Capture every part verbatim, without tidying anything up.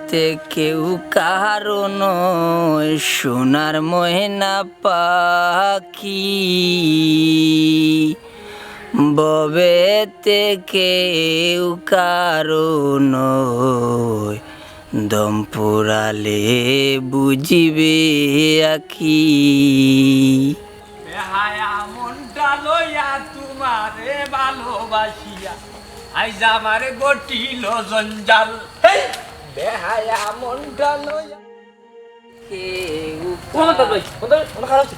তে কেউ কারো নয়, সোনার ময়না পাখি। ভবেতে কেউ কারো নয়, দম পুরালে বুঝিবে আখি। বেহায়া মনটা লইয়া তোমারে ভালোবাসিয়া, আইজ আমারে ঘটিল জঞ্জাল। হেই! বেহায়া মনটা লইয়া। কেউ ও মন্তাজ ভাই, মন্তাজ ভাই, মন খারাপ হচ্ছে।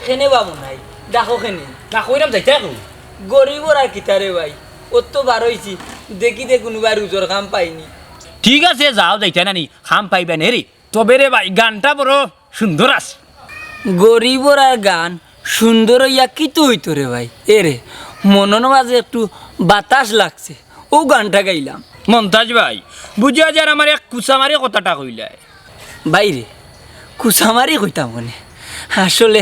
কেনে বা মনাই, ডাকো কেনে? না, কইরাম যাইতা কই? গরিবর আর কিতা রে ভাই, অত বার অইছি, দেখি দে কুনুবায় রুজর কাম পাইনি। ঠিক আছে, যাও, যাইতা না নি, কাম পাইবা নে রে। তবে রে ভাই, গানটা বড় সুন্দর আছে। গরিবর আর গান সুন্দর অইয়া কিতা অইতো রে ভাই? এ রে, মনর মাঝে একটু বাতাস লাগছে, অউ গানটা গাইলাম। মন্তাজ ভাই, বুঝা যার আমার এক কুচামারি কথাটা কইলায়। ভাইরে, কুচামারি কইতাম কেনে, আসলে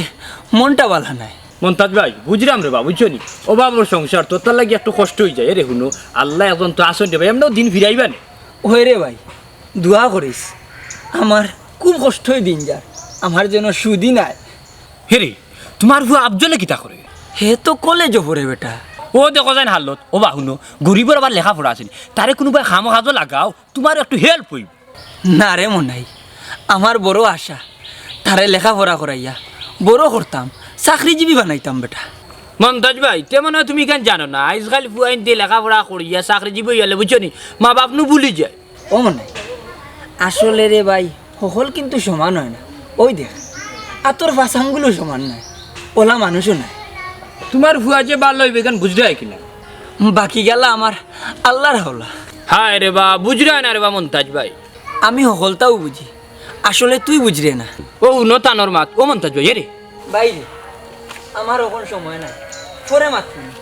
মনটা ভালা নায়। মন্তাজ ভাই, বুঝরাম রে বা, বুঝছো নি? অভাবর সংসার, তোর তার লাগি একটু কষ্ট অইযায়। এ রে হুনো, আল্লাহ একজন তো আছইন রে ভাই, এমনেও দিন ফিরাইবা নে। ওই রে ভাই, দোয়া করিস, আমার খুব কষ্টই দিন যার, আমার যেন সুদি নাই। হে রে, তোমার ফুয়া আফজলে কিতা করে? হে তো কলেজো পড়ে বেটা। ও দেখো যাইন হালত। ও বা হুনো, গরিবর আবার লেখাপড়া আছে নি, তারে কুনুবায় কামো কাজো লাগাও, তোমার একটু help অইবো। না রে মনাই, আমার বড় আশা, তারে লেখাপড়া করাইয়া বড় করতাম, চাকরিজীবী বানাইতাম বেটা। মন্তাজ ভাই, তে মনে অয় তুমি ইখান জানো না, আইজকাইল ফুয়াইন্তে লেখাপড়া করিয়া চাকরিজীবী অইয়ালে, বুঝছো নি, মা বাপ নু ভুলি যায়। ও মনাই, আসলে রে ভাই, হকল কিন্তু সমান অয় না। ওই দেখ, আতর পাঁচ আঙ্গুলও সমান নায়, অলা মানুষও নায়। তোমার ফুয়া যে ভালা অইবো, ইখান বুঝরায় কিনা? বাকি গেলা আমার আল্লার হাওলা। হায় রে বা, বুঝরায় না রে বা মন্তাজ ভাই। আমি হকলতাউ বুঝি, আসলে তুই বুঝরে না। ও হুনো তানর মাত, ও মন্তাজ ভাই, এ রে। ভাইরে, আমার অখন সময় নাই, পরে মাতমু নে।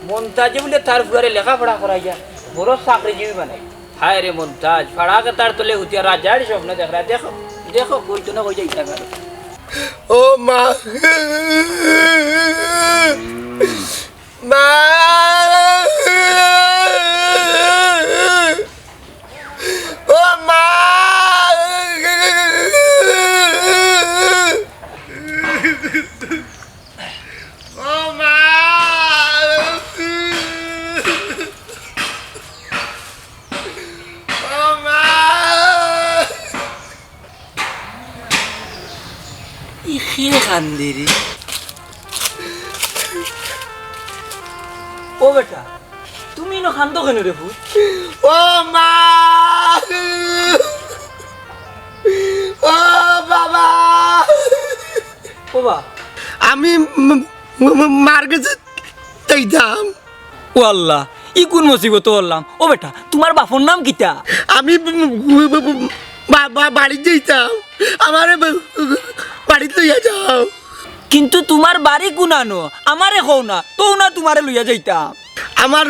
মন্তাজে বুলে তার ফুয়ারে লেখাপড়া করাইয়া বড় চাকরিজীবী বানাই। হায় রে মন্তাজ, ফাড়া খেতার তলে হুতিয়া রাজার স্বপ্ন দেখরা। দেখো, দেখো, কই তো না কই যাইতা পারে। ও মা, মা, ও মা, ও মা, ও মা। ই কে কান্দে রে? ও বেটা, তুমি ইনো কান্দো কেনে রে পুত? ও মা! ও বাবা! ও বা। আমি ম-, ম-, ম-, মার গেছে যাইতাম। ও আল্লাহ, ই কুন মুসিবতো পড়লাম? ও বেটা, তুমার বাপর নাম কিতা? আমি ব-, ব-, ব-, ব-, বা-, বা-, বাড়িত যাইতাম, আমারে ব-, ব-, বাড়িত লইয়া যাও। কিন্তু তুমার বাড়ি কুনানো? আমারে কও না, তউ না তুমারে লইয়া যাইতাম। আমার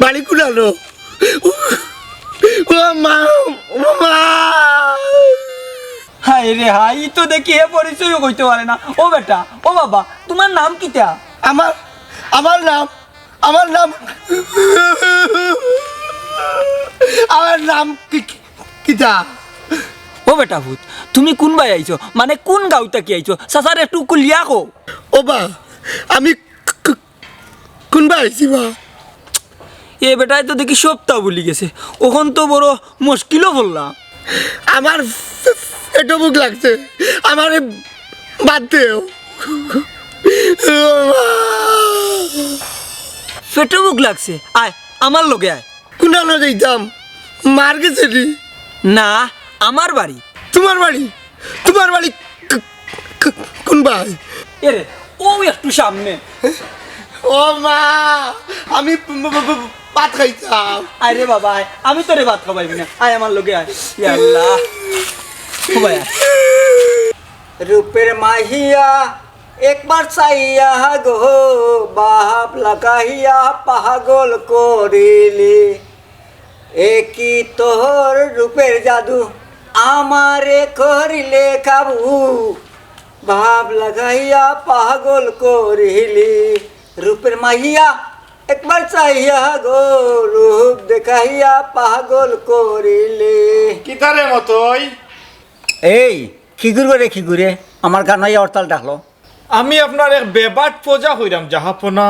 বাড়ি কুনানো? ও মা, ও মা। হায় রে হায়, ই তো দেখি হে পরিচয়ও কইতে পারে না। ও বেটা, ও বাবা, তুমার নাম কিতা? আমার, আমার নাম, আমার নাম, আমার নাম কি, কি, কিতা? ও বেটা পুত, তুমি কুনবায় আইছো? মানে কুন গাঁও থাকি আইছো? চাচারে একটু খুলিয়া কও। ও বা, আমি ক-, ক-, কুনবা আইছি বা? এ বেটায় তো দেখি সবতা ভুলি গেছে। অখন তো বড় মুশকিলো পড়লাম। আমার পে-, পেটো ভুক লাগছে, আমারে ভাত দেও। পেটো ভুক লাগছে? আয়, আমার লগে আয়। কুনানো যাইতাম? মার গেছে নি? না, আমার বাড়ি। তুমার বাড়ি? তুমার বাড়ি ক-, ক-, কুনবায়? এরে, অউ একটু সামনে। ও মা, আমি ব-, ব-, ব-, ভাত খাইতাম। আয় রে বাবা, আয়, আমি তোরে ভাত খাওয়াইমু নে। আয় আমার লগে আয়। ইয়া আল্লাহ। ও ভাই, আয়। রূপের মাহিয়া একবার চাইয়া গো, ভাব লাগাইয়া পাগল করিলি। এ কি তোর রূপের জাদু, আমারে করিলে কাবু। ভাব লাগাইয়া পাগল করিলি। রূপের মাহিয়া একবার চাইয়া গো, রূপ দেখাইয়া পাগল করিলে। কিতারে মতই? এই, খিগুর করে খিগুরে, আমার গান আইয়া হরতাল ডাকলো। আমি আপনার এক বেবাট পূজা কইরাম, জাহাপনা।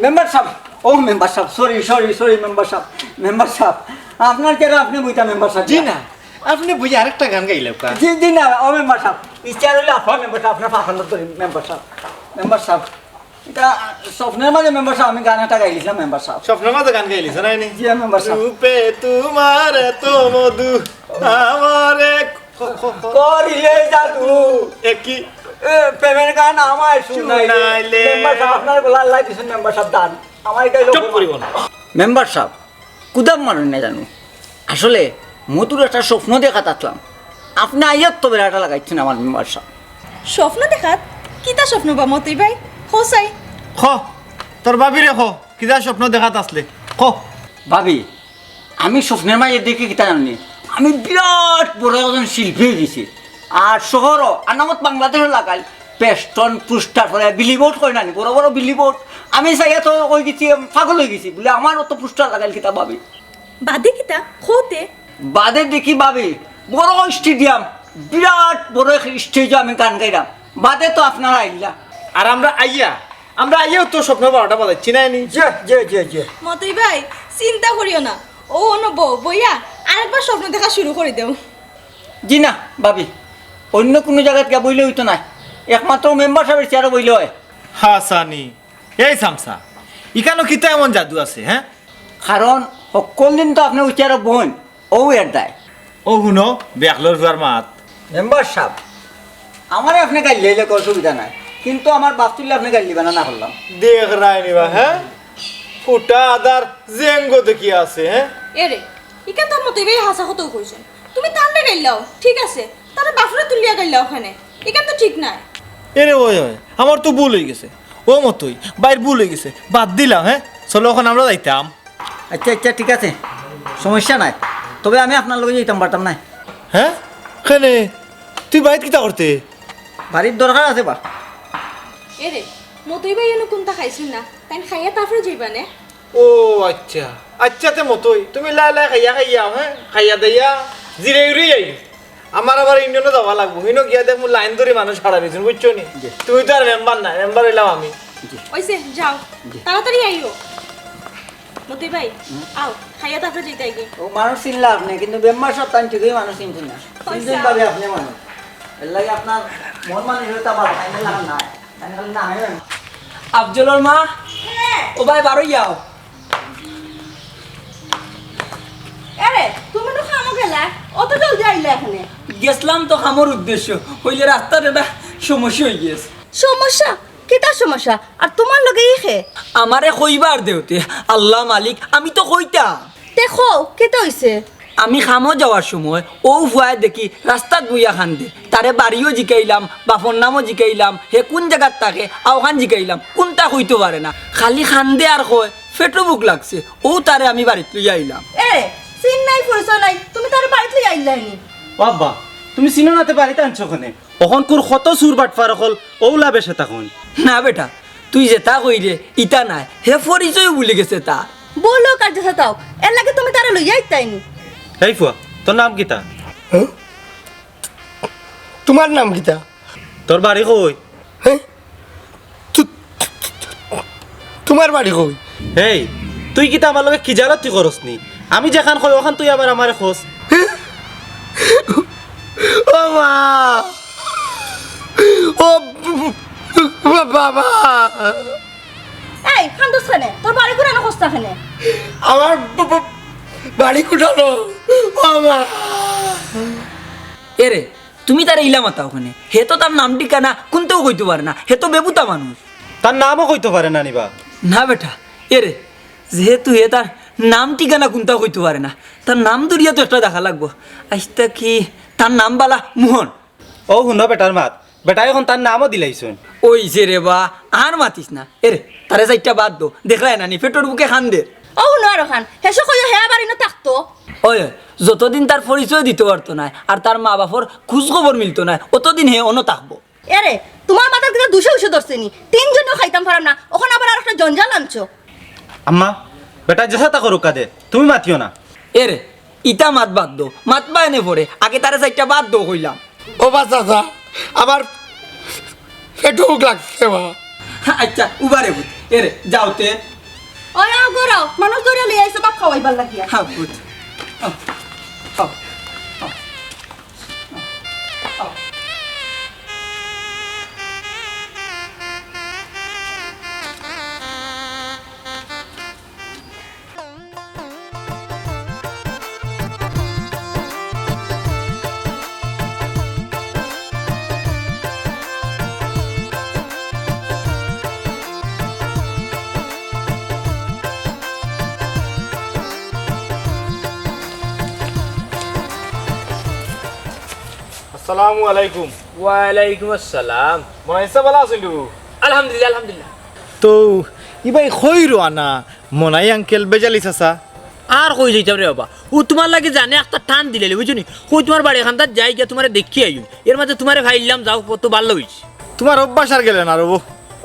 মেম্বার সাব, ও মেম্বার সাব, সরি, সরি, সরি, মেম্বার সাব, মেম্বার সাব, আপনার কেন আপনি বইতা মেম্বার সাব? জি না, আপনি বইয়া আরেকটা গান গাইলাউক্কা। জি, জি না, ও মেম্বার সাব, ইচ্ছা হইলে আপনার মেম্বার সাব, আপনার পাখানো ধরি মেম্বার সাব, মেম্বার সাব। ইটা স্বপ্নের মাঝে মেম্বার সাব আমি গান একটা গাইলিছিলাম মেম্বার সাব। স্বপ্নের মাঝে গান গাইলিছ না নি? জি, মেম্বার সাব। রূপে তোমার এত মধু, আমারে ক-, ক-, ক-, করিলে জাদু। এ কি? এ, প্রেমের গান আমায় শুনাইলে। শুনাইলে। মেম্বার সাব, আপনার গলা আল্লাহ দিছেন মেম্বার সাব, দান। আমার এটাই লোক চুপ করিব না। মেম্বার সাব, কুদাম মারুন না জানো। আসলে মধুর একটা স্বপ্ন দেখাত আসলাম। আপনি আইয়ার তো বেড়াটা লাগাইছেন আমার মেম্বার সাব। স্বপ্ন দেখাত? কিতা স্বপ্ন বা মতই ভাই? কও চাই। ক, তোর ভাবিরে ক, কিতা স্বপ্ন দেখাত আসলে? ক। ভাবি, আমি স্বপ্নের মাঝে দেখি কিতা জানি, আমি বিরাট বড় একজন শিল্পী অই গেছি। আর শহরও, আর নামত বাংলাদেশও লাগাইল, পেস্টন, পোস্টার, পরে বিলিবোর্ড কয় না নি, বড় বড় বিলিবোর্ড। আমি চাইয়া তো অই গেছি, পাগল অই গেছি, বলে আমার অত পোস্টার লাগাইল কিতা ভাবি? বাদে কিতা? কও তে। বাদে দেখি ভাবি, বড় স্টেডিয়াম, বিরাট বড় এক স্টেজে আমি গান গাইলাম। বাদে তো আপনারা আইলা। আর আমরা আইয়া, আমরা আইয়াও তো স্বপ্ন বারোটা বাজাইছি না নি? জি, জি, জি, জি। মতই ভাই, চিন্তা করিও না। ও অনু বউ, বইয়া আরেকবার স্বপ্ন দেখা শুরু করি দেও। জি না, ভাবি, অন্য কুনু জাগাত গিয়া বইলে অইতো নায়, একমাত্র মেম্বার সাবর চেয়ারো বইলে অয়। হাছানি, এই সামসা, ইখানো কিতা এমন জাদু আছে, হে? কারণ হক্কল দিন তো আপনে উঠিয়া বইন, অউ এর দায়। ও হুনো, বেকলর ফুয়ার মাত। মেম্বার সাব, আমারে আপনে গাইল্লাইলে কুনু অসুবিধা নাই, কিন্তু আমার বাফতুল্লে আপনে গাইল্লাইবা না, না করলাম। দেখরায় নি বা, হে? ফুটা আদার জেঙ্গো দেখিয়া আছে, হে? এরে, ইখান তো মতই ভাই হাছা কথাউ কইছইন। তুমি তানরে গাইল্লাও, ঠিক আছে, তানরে বাফরে তুলিয়া গাইল্লাও অখানে, ইখান তো ঠিক নায়। এরে ওই ওই, আমার তো ভুল অই গেছে। ও মতই, ভাইর ভুল অই গেছে, বাদ দিলাম, হে? চলো, অখন আমরা যাইতাম। আচ্ছা, আচ্ছা, ঠিক আছে, সমস্যা নাই। তবে আমি আপনার লগে যাইতাম পারতাম নায়। হে? কেনে? তুই বাড়িত কিতা করতে? বাড়িত দরকার আছে বা। এরে, মতই ভাই এনো কুন্তা খাইছইন না, তাইন খাইয়া তারপরে যাইবা নে। ও আচ্ছা, আচ্ছা তে মতই, তুমি লাই লাই খাইয়া খাইয়া, হে? খাইয়া দাইয়া জিরাই উরাই আইও। আমার আবার ইউনিয়নো যাওয়া লাগবো, হিনো গিয়া দেখমু লাইন ধরি মানুষ খাড়া রইছইন, বুঝছো নি? জি। তুমি তো আর মেম্বার না, মেম্বার অইলাম আমি। জি। অইছে, যাও, জি। তাড়াতাড়ি আইও। মতই ভাই, হুম? আও, খাইয়া তারপরে যাইতায় গি। ও মানুষ চিনলা আপনে, কিন্তু মেম্বার সাব তাইন ঠিকই মানুষ চিনছইন না। অইছে। চিনছইন ভাবি আপনে মানুষ। এর লাগি আপনার মন মানসিকতা ভালা, তাইন লাখান নায়। তাইন খালি নামে মেম্বার। আফজলর মা, ও ভাই, বারই আও। এরে, তুমি তো কামো গেলা, অত জলদি আইলা অখানে? গেছলাম তো কামর উদ্দেশ্য, অইলে রাস্তাত একটা সমস্যা অই গেছে। সমস্যা? কিতা সমস্যা? আর তুমার লগে ই কে? আমারে কইবার দেও তে, আল্লা মালিক, আমি তো কইতাম। তে কও, কিতা অইছে? আমি কামো যাওয়ার সময় অউ ফুয়ায় দেখি রাস্তাত বইয়া কান্দে। তারে বাড়িও জিকাইলাম, বাফর নামও জিকাইলাম, হে কুন জাগাত থাকে, অউখান জিকাইলাম, কুন্তা কইতো পারে না। খালি কান্দে আর কয়, "পেটো ভুক লাগছে।" অউ তারে আমি বাড়িত লইয়া আইলাম। এ, চিন নাই, পরিচয় নাই, তুমি তারে বাড়িত লইয়া আইলায় নি? ও আব্বা, তুমি চিনো না তে বাড়িত আনছো কেনে? অখনকুর কত চুর বাটপার অকল অউলা বেশে থাকইন। না বেটা, তুই যেতা কইরে ইতা নায়, হে পরিচয়ও ভুলি গেছে তার। বলো কার যেতা তাও, এর লাগি তুমি তারে লইয়া আইতায় নি। এই ফুয়া, তোর নাম কিতা? হ্যাঁ? তুমার নাম কিতা? তোর বাড়ি কই? হ্যাঁ? তু-, তুমার বাড়ি কই? এই, তুই কিতা আমার লগে খিজালতি করস নি? আমি যেখান কই অখান তুই আবার আমারে কস। ও মা! ও বাবা! এই, কান্দস কেনে? তোর বাড়ি কুনানো, কস না কেনে? আমার ব-, ব-, বাড়ি কুনানো? ও মা! এরে, তুমি তারে ইলা মাতাও কেনে? হে তো তার নাম ঠিকানা কুন্তাও কইতো পারে না, হে তো বেবুতা মানুষ। তার নামও কইতো পারে না নি বা? না বেটা, এরে, যেহেতু হে তার নাম ঠিকানা কুন্তাও কইতো পারে না, তার নাম ধরিয়া তো একটা দেখা লাগবো। আইস্তা কি তার নাম বালা মোহন? ও হুনো বেটার মাত, বেটায় অখন তার নামও দিলাইছইন। অইছে রে বা, আর মাতিস না। এরে, তারে চাইরটা বাদ দেও, দেখরায় না নি, পেটর ভুকে কান্দের। ও হুনো আর অখান, হেষে কইও হে আবার ইনো থাকতো। ওই, ওই, যতদিন তার পরিচয় দিতো পারতো নায়, আর তার মা বাফর খুজ খবর মিলতো নায়, অতদিন হে অনো থাকবো। এরে, তুমার মাথাত কিতা দুষে উষে ধরছে নি? তিনজনেও খাইতাম পারলাম না, অখন আবার আরেকটা জঞ্জাল আনছো। আম্মা, বেটা যেতা করুক্কা দে, তুমি মাতিও না। এরে, ইতা মাত বাদ দেও, মাতবা এনে পরে, আগে তারে চাইরটা বাদ দেও কইলাম। ও বা চাচা, আমার পেটো ভুক লাগছে বা। আচ্ছা, উবারে ভূত, এরে, যাও তে। ওই আও গরো, মানুষ ধরে লই আইছো ভাত খাওয়াইবার লাগিয়া। হ্যাঁ, ভূত। আও, আও, আও, আও। আসসালামু আলাইকুম। ওয়ালাইকুম আসসালাম। মনাই চাচা, ভালা আছইন তো? আলহামদুলিল্লাহ, আলহামদুলিল্লাহ। তো, ইবায় কই রওয়ানা, মনাই আঙ্কেল, বেজালি চাচা? আর কই যাইতাম রে বাবা, অউ তুমার লাগি জানে একটা টান দিলে, বুঝছো নি? কই তুমার বাড়ি খান্দাত যাই গিয়া তুমারে দেখি আইমু। এর মাঝে তুমারে পাইলাম, যাও, কত ভালা অইছে। তুমার অভ্যাস আর গেলে না রবো।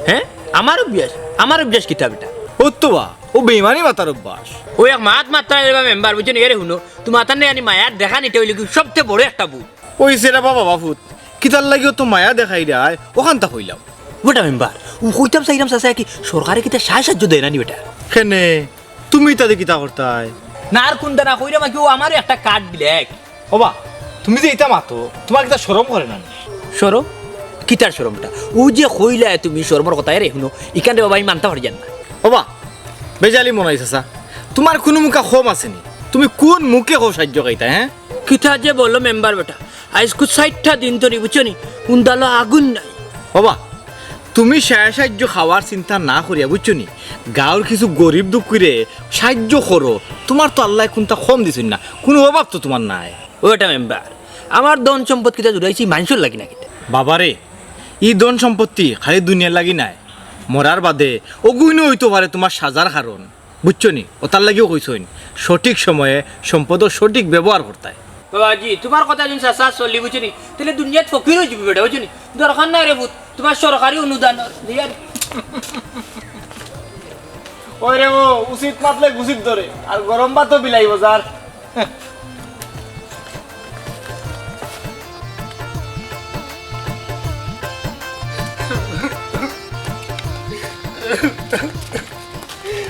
হ্যাঁ? আমার অভ্যাস? আমার অভ্যাস কিতা বেটা? অউ তো বা, অউ বেইমানি মাতার অভ্যাস। অউ এক মাত মাতরায় রে বা মেম্বার, বুঝছো নি? এরে হুনো, তুমার তানে আনি মায়ার দেখানিটা অইলো কি সবচে বড় একটা ভুল। অইছে রে বাবা, বাফুত, কিতার লাগি অত মায়া দেখাইরায়, অখানতা কইলাম। বেটা মেম্বার, অউ কইতাম চাইরাম চাচা, কি সরকারে কিতা সাহায্য সাহায্য দেয় না নি বেটা? কেনে? তুমি ইতাদি কিতা করতায়? না আর কুন্তা না কইরাম, কি অউ আমারে একটা কার্ড দিলে এক। ওবা, তুমি যে ইতা মাতো, তুমার কিতা শরম করে না নি? শরম? কিতার শরমটা? অউ যে কইলায় তুমি শরমর কথা, এরে হুনো, ইখান রে বাবা আমি মানতাম পারি না। ওবা, বেজালি মনাই চাচা, তুমার কুনু মুখা কম আছে নি? তুমি কুন মুখে কও সাহায্য খাইতায়, হ্যাঁ? কিতা যে বলো মেম্বার বেটা, আইজকু চাইরটা দিন ধরি বুঝছো নি, উন্দালো আগুন নাই। ওবা, তুমি সাহায্য সাহায্য খাওয়ার চিন্তা না করিয়া বুঝছো নি, গাঁওর কিছু গরিব দুঃখীরে সাহায্য করো। তুমার তো আল্লায় কুন্তা কম দিছইন না, কুনু অভাব তো তুমার নাই। ও বেটা মেম্বার, আমার ধন সম্পদ কিতা জুড়াইছি মানষর লাগি না কিতা? বাবারে, ই ধন সম্পত্তি খালি দুনিয়ার লাগি নায়, মরার বাদে অগুইনও অইতো পারে তুমার সাজার কারণ। বুঝছো নি? অতার লাগিও কইছইন, সঠিক সময়ে সম্পদর সঠিক ব্যবহার করতায়। বাবাজি, তুমার কথা যদি চাচা চলি, বুঝছো নি? তাইলে দুনিয়াত ফকির অইযিবি বেটা, বুঝছো নি? দরকার নাই রে পুত, তুমার সরকারি অনুদান দিয়া দি। ওই রে ও, উচিত মাতলে গুছিত ধরে, আর গরম ভাতও বিলাইবো যার।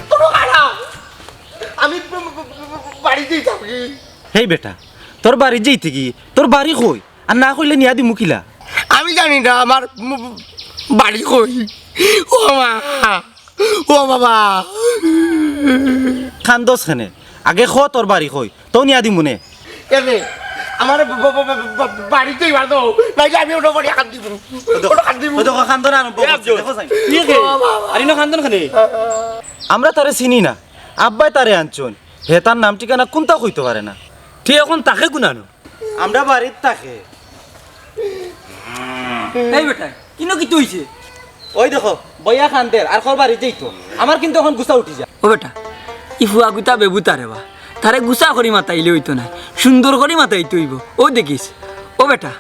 কোনো খারাপ। আমি বাড়িত যাইতাম কি? হেই বেটা, তোর বাড়িত যাইতে কি? তোর বাড়ি কই? আর না কইলে নিয়া দিমু কিলা? আমি জানি না আমার বাড়ি কই। ও মা, ও বাবা। কান্দস কেনে? আগে ক তোর বাড়ি কই, তেউ নিয়া দিমু নে। এরে, আমার বাড়িত যাইবার দেও, নাইলে আমি অনো পড়িয়া কান্দিমু। অনো কান্দিমু। ওই দেখো, কান্দন আরম্ভ করছে, দেখো চাইন। ইয়ে কে? ও বাবা। আর ইনো কান্দন কেনে? আমরা তারে চিনি না, আব্বায় তারে আনছইন। হে তার নাম ঠিকানা কুন্তা কইতো পারে না। তে অখন থাকে কুনানো? আমরা বাড়িত থাকে। এই বেটা, ইনো কিতা অইছে? ওই দেখো, বইয়া কান্দের, আর কর বাড়িত যাইতো। আমার কিন্তু অখন গুছা উঠি যা। ও বেটা, ই ফুয়াগুতা বেবুতা রে বা, তারে গুছা করি মাতাইলে অইতো নায়, সুন্দর করি মাতাইতে অইবো। ও দেখিস, ও বেটা,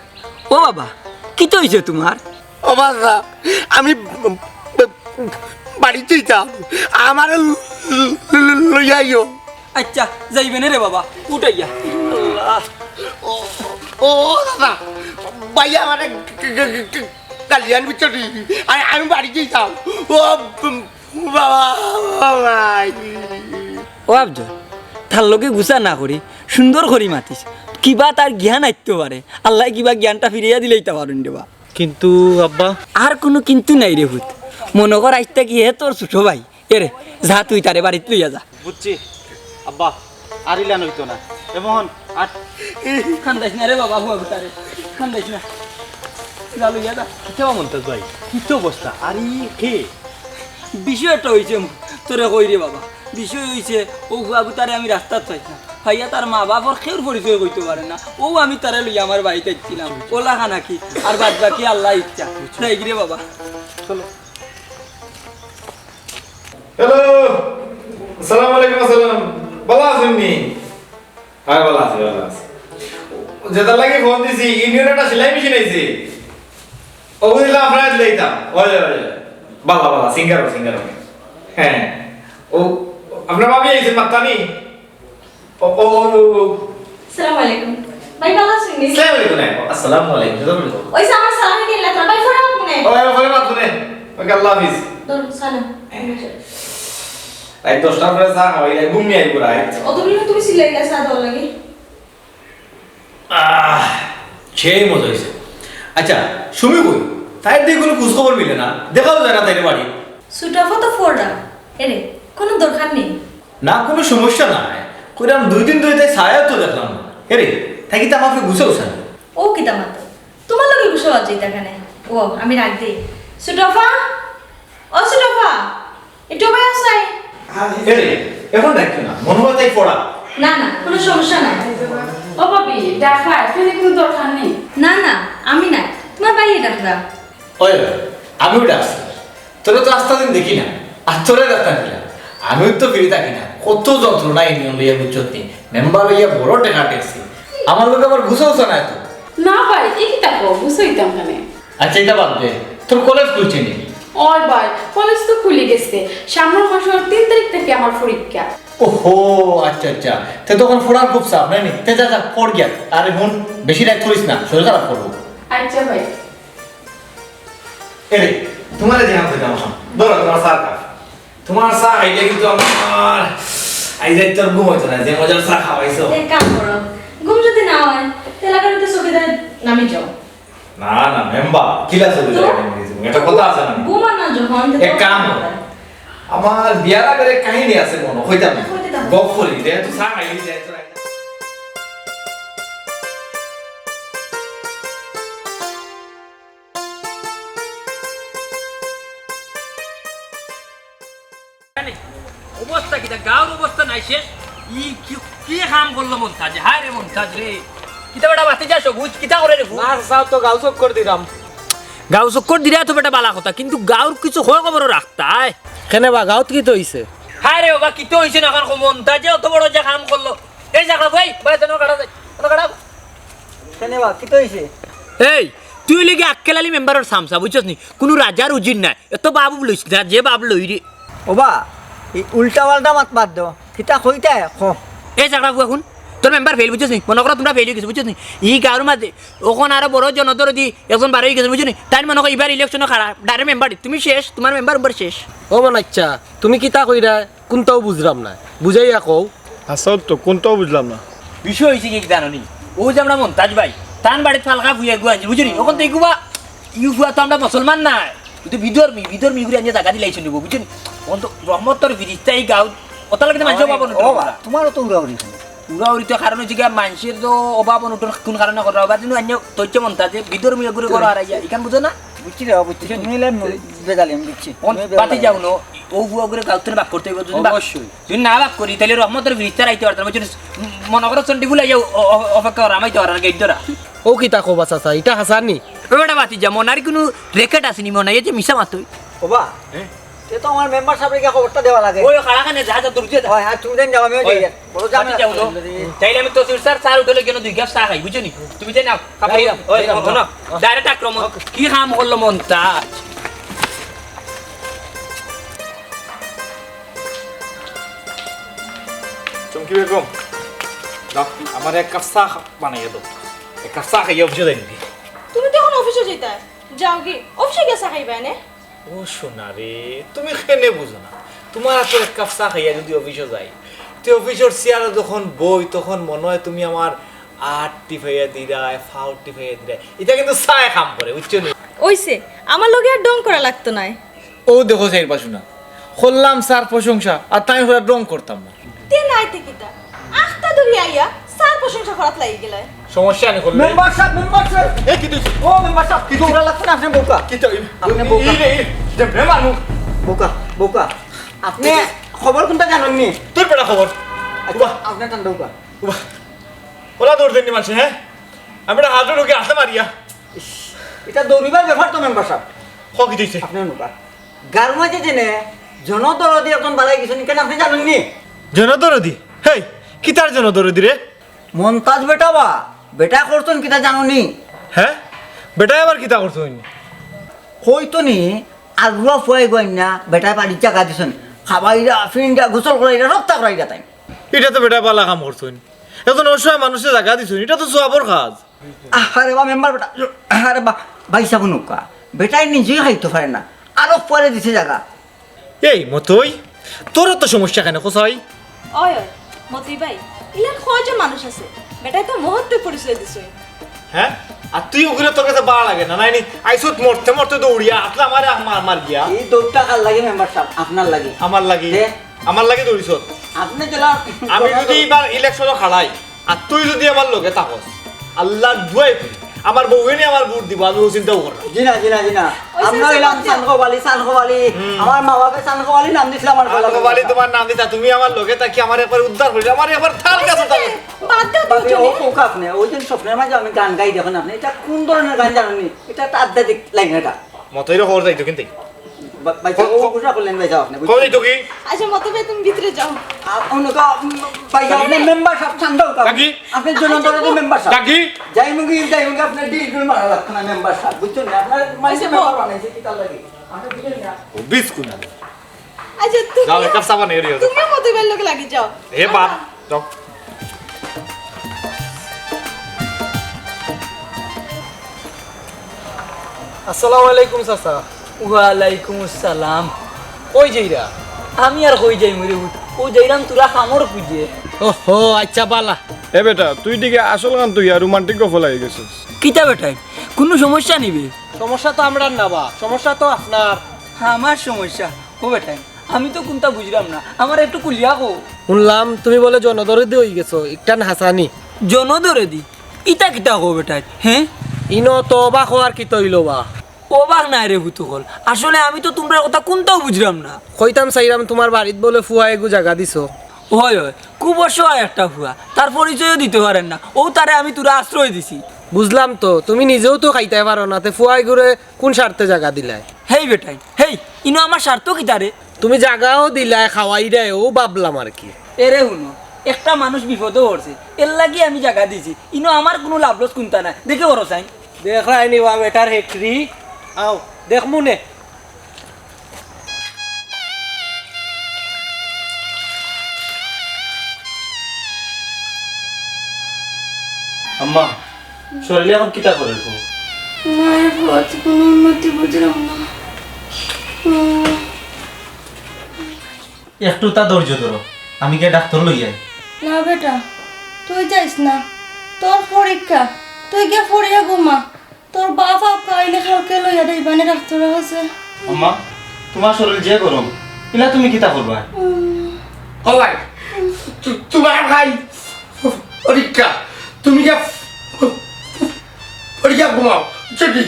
ও বাবা, কিতা অইছে তুমার? ও বাবা, আমি বাড়িত যাইতাম, আমারে লইয়া আইও। আচ্ছা, যাইবে নে রে বাবা, উঠাইয়া। আল্লাহ। ও, ও দাদা, ভাই আমারে গালিয়ান বুঝছো নি? আমি বাড়িত যাইতাম। ও বাবা, ও ভাই। ও আফজল, তার লগে গুছা না করি, সুন্দর করি মাতিস। কিবা তার জ্ঞান আইতো পারে, আল্লায় কিবা জ্ঞানটা ফিরাইয়া দিলাইতা পারইন রে বা। কিন্তু আব্বা। আর কুনু কিন্তু নাই রে পুত। মনো কর আইজ থাকি হে তোর ছোট ভাই। এরে, যা তুই তারে বাড়িত লইয়া যা। বুঝছি আব্বা, আর ইলান অইতো না। এমন আর কান্দাইস না রে বাবা, হুয়া গুতারে। কান্দাইস না। যা লইয়া যা। কিতা বা মন্তাজ ভাই, কিতা অবস্থা? আর ই কে? বিষয় একটা অইছে, তোরে কই রে বাবা। বিষয় অইছে, অউ হুয়া গুতারে আমি রাস্তাত পাইছি না। পাইয়া তার মা বাপর কেউর পরিচয় কইতো পারে না। অউ আমি তারে লইয়া আমার বাড়িত আইছিলাম। অলা খানা কি? আর বাদ বাকি আল্লার ইচ্ছা। যাইগি রে বাবা। চলো। হ্যালো, আসসালামু আলাইকুম। আসসালাম। ভালা আছইন নি? হ্যাঁ, ভালা আছি, ভালা আছি। যেটার লাগি ফোন দিছি, ইউনিয়নে একটা সেলাই মেশিন আইছে। ও বুঝলাম, আপনারা দিলাইতাম। ওই, ওই, ওই। ভালা, ভালা, সিঙ্গার, সিঙ্গার। হ্যাঁ, ও আপনার ভাবি আইছেন, মাত্তানি। ও, ও, ও, ও, ও। সালাম আলাইকুম। ভাই, ভালা আছইন নি? সালাম আলাইকুম, ভাই। আসসালামু আলাইকুম। সালাম আলাইকুম। ওই যে আমার সালামি কিনলা, তোর ভাই ফোন আপনে? ও, ও, ফোন আপনে। ওকে, আল্লাহ হাফিজ। ধরো, সালাম। রাইত দশটার পরে চা খাওয়াইলে, ঘুম নিয়ে আইবো রাইত। অত বিলম্ব তুমি চিল্লাইলা চা দেওয়ার লাগি? আহ, সেই মজা হইছে। আচ্ছা, সুমি কই? তাইর দিয়ে কোনো খোঁজ খবর মিলে না, দেখাও যায় না তাইর বাড়ি। ছোট আফা তো ফোড়া। এরে, কোনো দরকার নেই। না, কোনো সমস্যা নাই। কইলাম দুই দিন ধরে তাই ছায়া তো দেখলাম না। এরে, তাই কি তা আমাকে গুছাও না? ও কিতা মাতো? তোমার লগে গুছাও আছে এটা কেনে? ও, আমি রাগ দেই। ছোট আফা, ও ছোট আফা, একটু ভাই আসাই। এরে, এখন ডাকতো না, মনে হয় তাই পড়া। না, না, কোনো সমস্যা নাই। ও ভাবি, ডাকা, এখানে কোনো দরকার নেই। না, না, আমি না, তোমার ভাইয়ে ডাকরা। ওই, ওই, আমিও ডাকছি। তোরা তো আস্তা দিন দেখি না, আর তোরা ডাক্তার দিলা। আমিও তো ফিরে থাকি না, কত যন্ত্রণা ইউনিয়ন লইয়া বুঝছত নি। মেম্বার হইয়া বড় টেকা টেকছি, আমার লোক আবার গুছাও না তো। না ভাই, এ কিতা কও, গুছাইতাম কেনে? আচ্ছা, এটা বাদ দে, তোর কলেজ খুলছে নি? ওই ভাই, কলেজ তো খুলি গেছে, সামনের মাসের তিন তারিখ থেকে আমার পরীক্ষা। ওহো, আচ্ছা আচ্ছা, তে তখন পড়ার খুব চাপ নাই নি? তে যা যা, পড় গিয়া। আরে হুন, বেশি রাগ করিস না, শরীর খারাপ করবো। আচ্ছা ভাই। এরে, তোমার যে হাতে দাও, ধরো তোমার চা কাপ। তোমার চা খাইলে কিন্তু আমার আইজ রাইত তোর ঘুম হইতো না, যে মজার চা খাওয়াইছো। এক কাম করো, ঘুম যদি না হয়, তেলাকারিতে চকিদার নামি যাও। না, না, মেম্বার, কিলা চলে যাবে তুমি? একটা কথা আছে না? ঘুমান না যখন, তো এক কাম করো। আমার বিয়ার আগের এক কাহিনী আছে মনো, কইতাম। কইতে দাও। গপ করি, দে, তুই চা খাইলি, দে, তুই অবস্থা কিতা? গাঁওর অবস্থা নাই শেষ। ই কি, কি কাম করলো মন্তাজে? হায় রে মন্তাজ রে। কিতা বেটা বাতি যা সবুজ, কিতা করে রে? না, সাব তো গাঁও চক্কর দিলাম। গাঁও চক্কর দিলে তো বেটা বালা কথা, কিন্তু গাঁওর কিছু খয় খবরও রাখতায়। কেনে বা গাঁওত কিতা হইছে? হায় রে বাবা, কিতা হইছে না কারণ মন্তাজে অত বড় যে কাম করলো। এই জাগা ভাই, ভাই, যেন কাটা যায়, যেন কাটা। কেনে বা, কিতা হইছে? এই, তুই লাগি আক্কেল আলী মেম্বারর সামসা, বুঝছস নি? কুনু রাজার উজির নাই, এত বাবু লইস না, যে বাপ লই রে। ওবা, এই উল্টা পাল্টা মাত বাদ দেও, কিতা কইতায়, ক। এই জাগা বুয়া হুন, তোর মেম্বার ফেল, বুঝছস নি? মনো করো তোমরা ফেল হই গেছো, বুঝছস নি? ই গাঁওর মাঝে অখন আরো বড় জনদরদি একজন বার হই গেছে, বুঝছস নি? তাইন মনো করো ইবার ইলেকশনো খাড়া, direct মেম্বার, তুমি শেষ, তোমার মেম্বার উম্বার শেষ। ও মনাইচ্ছা, তুমি কিতা কইরা? কুনটাও বুঝলাম না, বুঝাইয়া কও। আসল তো কুনটাও বুঝলাম না। বিষয় হইছে কি জানো নি? ও যে আমরা মন্তাজ ভাই, তান বাড়িত ফালকা ফুয়া এগু আনছি, বুঝলি? অখন তো এগুবা, ইউ ফুয়া তো আমরা মুসলমান না, ই তো বিধর্মী, বিধর্মী এগুরে আনিয়া জাগা দিলাইছে নিব, বুঝলি? অখন তো রহমতর ফিরিস্তা এই গাঁও, ওটার লাগি তো মানুষ অভাব অনটন ও বা, করা। তোমারও তো উড়াউড়ি। উড়াউড়ি তো কারণ হইছে গিয়া মানুষের তো অভাব অনটন কোন কারণে করা, অভাব কিন্তু আনিয়া তৈছে মন্তাজে, বিধর্মী এগুরে করা আর ইয়া, ইখান বুঝো না? বুঝছি রে, বুঝছি। তুমি এলে বেজালি, আমি বুঝছি। অন তুমি বেজালি। পাতি যাও না, ও ফুয়া এগুরে গাঁও থেকে বাক করতে হইব, যদি বাক অবশ্যই। যদি না বাক করি, তাইলে রহমতর ফিরিস্তারা আইতে পারতাম না, বুঝছো? মনো করো চন্ডী ফুল আইয়া অ-, অ-, অপেক্ষা করা, আমি তো আর গেট ধরা। ও কিতা কবা চাচা, ইটা হাছা নি? ও বেটা বাতি যা, মনার কোনো রেকর্ড আছে নি মনে হয়, এই যে মিছা মাতই। ওবা, হ্যাঁ? তে তো আমার মেম্বার সাবরে গিয়া খবরটা দেওয়া লাগে। ওই খাড়া খানে যা, যা, দূর দিয়ে যা। হয়, আর তুমি যাও, আমিও ওই, যাই। বড় ঝামেলা। পাতি যাও না। তাইলে আমি তো চুর স্যার, স্যার উঠলে কেন দুই কাপ চা খাই, বুঝছো নি? তুমি যাই না, খাবার ওই, ওই, ওই, ওই, ওই, ওই, না। ওই। Direct আক্রমণ। কি কাম করলো মন্তাজ? চুমকি বেগম, দাও, আমার এক কাপ চা খা-, বানাইয়া দাও। এক কাপ চা খাইয়া অফিসে যাই নাকি? তুমি তো এখন অফিসে যাইতায়, যাও কি? অফিসে গিয়া চা খাইবা এনে? ও সোনা রে, তুমি কেনে বুঝো না? তোমার হাতে এক কাপ চা খাইয়া যদি অফিসে যাই, তে অফিসর চেয়ারে যখন বই, তখন মনে হয় তুমি আমার আট টিপাইয়া দিরায়, ফাও টিপাইয়া দিরায়। ইটা কিন্তু চায় কাম করে, বুঝছো নি? ওইছে, আমার লগে আর ঢং করা লাগতো নায়। ও দেখো, চাইর পাশো না। করলাম স্যার প্রশংসা, আর তাই ওরা ঢং করতাম না। তে নাইতে কিতা? আখতা ধরি আইয়া স্যার প্রশংসা করাত লাগি গেলায়। সমস্যা নেই, করলে। মেম্বার সাব, মেম্বার সাব। এ, কি তুই? ও মেম্বার সাব, কি তোমরা লাগতো না, আপনি বোকা। কি তো? আপনি বোকা। এই রে, এই, যে মেহমান। বোকা, বোকা। আপনি খবর কোনটা জানেন নি? তোর বেটা খবর। আচ্ছা, উবা। আপনি টান বোকা। উবা। ওলা দৌড় দেননি মানষে, হ্যাঁ? আমি একটা হার্টের রোগী আসতে মারিয়া। ইস, এটা দৌড়িবার ব্যাপার তো মেম্বার সাব। হ, কি দিছে? আপনি নুকা। গার মাঝে জেনে জনদরদি একজন বাড়াই গেছেন, কেন আপনি জানেন নি? জনদরদি? হেই, কি তার জনদরদি রে? মন্তাজ বেটা বা, বেটা করছেন কিতা জানো নি? হ্যাঁ? বেটায় আবার কিতা করছেন? কই তো নি, আগুয়া ফুয়াই গইন না, বেটায় বাড়ির জাগা দিছেন। খাবাইরা, ফিন্ডা, গোসল করাইরা, সবতা করাইরা তাইন। ইটা তো বেটা বালা কাম করছইন। একজন অসহায় মানুষরে জাগা দিছইন, ইটা তো সওয়াবর কাজ। আরে বা মেম্বার বেটা, আরে বা, ভাইসাব হুনউক্কা, বেটায় নিজেউ খাইতো পারে না, আরো ফুয়ারে দিছে জাগা। এই মতই, তোর অত সমস্যা কেনে কছাই? ওই, ওই, মতই ভাই, ইলান কয়জন মানুষ আছে? বেটায় তো মহত্ত্বর পরিচয় দিছে। হ্যাঁ? আর তুই ওগুলো তোর কাছে বাড়া লাগে না, নাইনি? আইসুত মরতে মরতে দৌড়িয়া, আতলা আমারে মার, মার গিয়া। এই দৌড়টা কার লাগি মেম্বার সাব? আপনার লাগি। আমার লাগি? দে। আমার লাগি দৌড়িছত। আপনি গেলা আমি যদি এবার ইলেকশনো খাড়াই, আর তুই যদি আমার লগে থাকস, আল্লার দুয়াই করি, আমার বউয়ে নি আমার ভোট দিবো, আমি ও চিন্তাও করলাম। জি না, জি না, জি না। ওই আপনি যে হইলাম যে সানকোবালি, সানকোবালি। হুম। আমার মা বাপে সানকোবালি নাম দিছিল আমার গলা সানকোবালি ধরে। তোমার নাম দিতা, তুমি আমার লগে থাকি আমার একবার উদ্ধার করিলে, আমার একবার থাল ওই কাছে যে থাকো। বাদ দাও ভাবি, দুজনে। ও, ও কাপ নে, ওই দিন স্বপ্নের মাঝে আমি গান গাই দেখুন আপনি, এটা কোন ধরনের গান জানেননি? এটা একটা আধ্যাত্মিক লাইন এটা। মতইরে খবর যাইতো কিন্তু। বা-, ভাই সাহেব, ও ঘোষণা করলেন ভাই সাহেব আপনি, কই তো কি? আচ্ছা, মতো ভাই, তুমি ভিতরে যাও। আ-, অন্য তো, উম, ভাই সাহেব, আপনি ডাকি? মেম্বার সাহেব, শান্ত হোক আপনি। ডাকি? আপনি জনদরদি মেম্বার সাহেব। ডাকি? যাই মুগি, যাই মুগি, আপনার ডিল ডিল মারা লাগতো না মেম্বার সাহেব, বুঝছেন না? আপনার মাইসে আচ্ছা, মেম্বার বল। বানাইছে কি তার লাগি? আপনি বুঝেন না? ও বিস্কুট। আচ্ছা, তুমি যাও, এক কাপ চা বানাই দিও। তুমিও মতো ভাইয়ের লগে লাগি যাও। এ বাপ, যাও। আসসালামু আলাইকুম চাচা। ওয়ালাইকুম আসসালাম। কই যাইরা? আমি আর কই যাইমু রে পুত? ও যাইরাম তোরা কামর খুঁজে। ওহো, আচ্ছা বালা। এ বেটা, তুই দিকে আসল গান তুই আর রোমান্টিক গফ লাগি গেছস। কিতা বেটাই? কুনু সমস্যা নি বে? সমস্যা তো আমরার না বা, সমস্যা তো আপনার। আমার সমস্যা? ও বেটাই, আমি তো কুনতা বুঝরাম না, আমারে একটু খুলিয়া কও। হুনলাম তুমি বলে জনদরদি অইগেছো, ইখান হাছা নি? জনদরদি? ইতা কিতা কও বেটাই, হে? ইনো তো অবাক অওয়ার কিতা অইলো বা? অবাক নায় রে পুত অকল, আসলে আমি তো তুমরার কথা কুনতাউ বুঝরাম না। কইতাম চাইরাম তুমার বাড়িত বলে ফুয়া এগু জাগা দিছো। অয়, অয়, খুব অসহায় একটা ফুয়া, তার পরিচয়ও দিতে পারের না, অউ তারে আমি তোরা আশ্রয় দিছি। বুঝলাম তো, তুমি নিজেও তো খাইতায় পারো না, তে ফুয়া এগুরে কুন স্বার্থে জাগা দিলায়? হেই বেটাইন, হেই, ইনো আমার স্বার্থ কিতা রে? তুমি জাগাও দিলায়, খাওয়াইরায়, অউ ভাবলাম আর কি। এরে হুনো, একটা মানুষ বিপদো পড়ছে, এরলাগি আমি জাগা দিছি, ইনো আমার কুনু লাভ লস কুনতা নাই, দেখে বড় চাইন। দেখরায়নি বা বেটার হেকরি, আও, দেখমু নে। আম্মা, শরীলে এখন কিতা করের গো? না, এ ফুয়াত কুনু উন্নতি বুঝলাম না। উম। একটু তা ধৈর্য ধরো, আমি গিয়া ডাক্তার লই আই। না বেটা, তুই যাইস না, তোর পরীক্ষা, তুই গিয়া পড়িয়া ঘুমা। তোর বাপ আপা আইলে কালকে লইয়া যাইবানে ডাক্তারর কাছে। আম্মা, তুমার শরীল যে গরম, ইলা তুমি কিতা করবায়? উম। ও ভাই, তু-, তুমার ভাই পরীক্ষা, তুমি গিয়া পরীক্ষা ঘুমাও, ছুটি।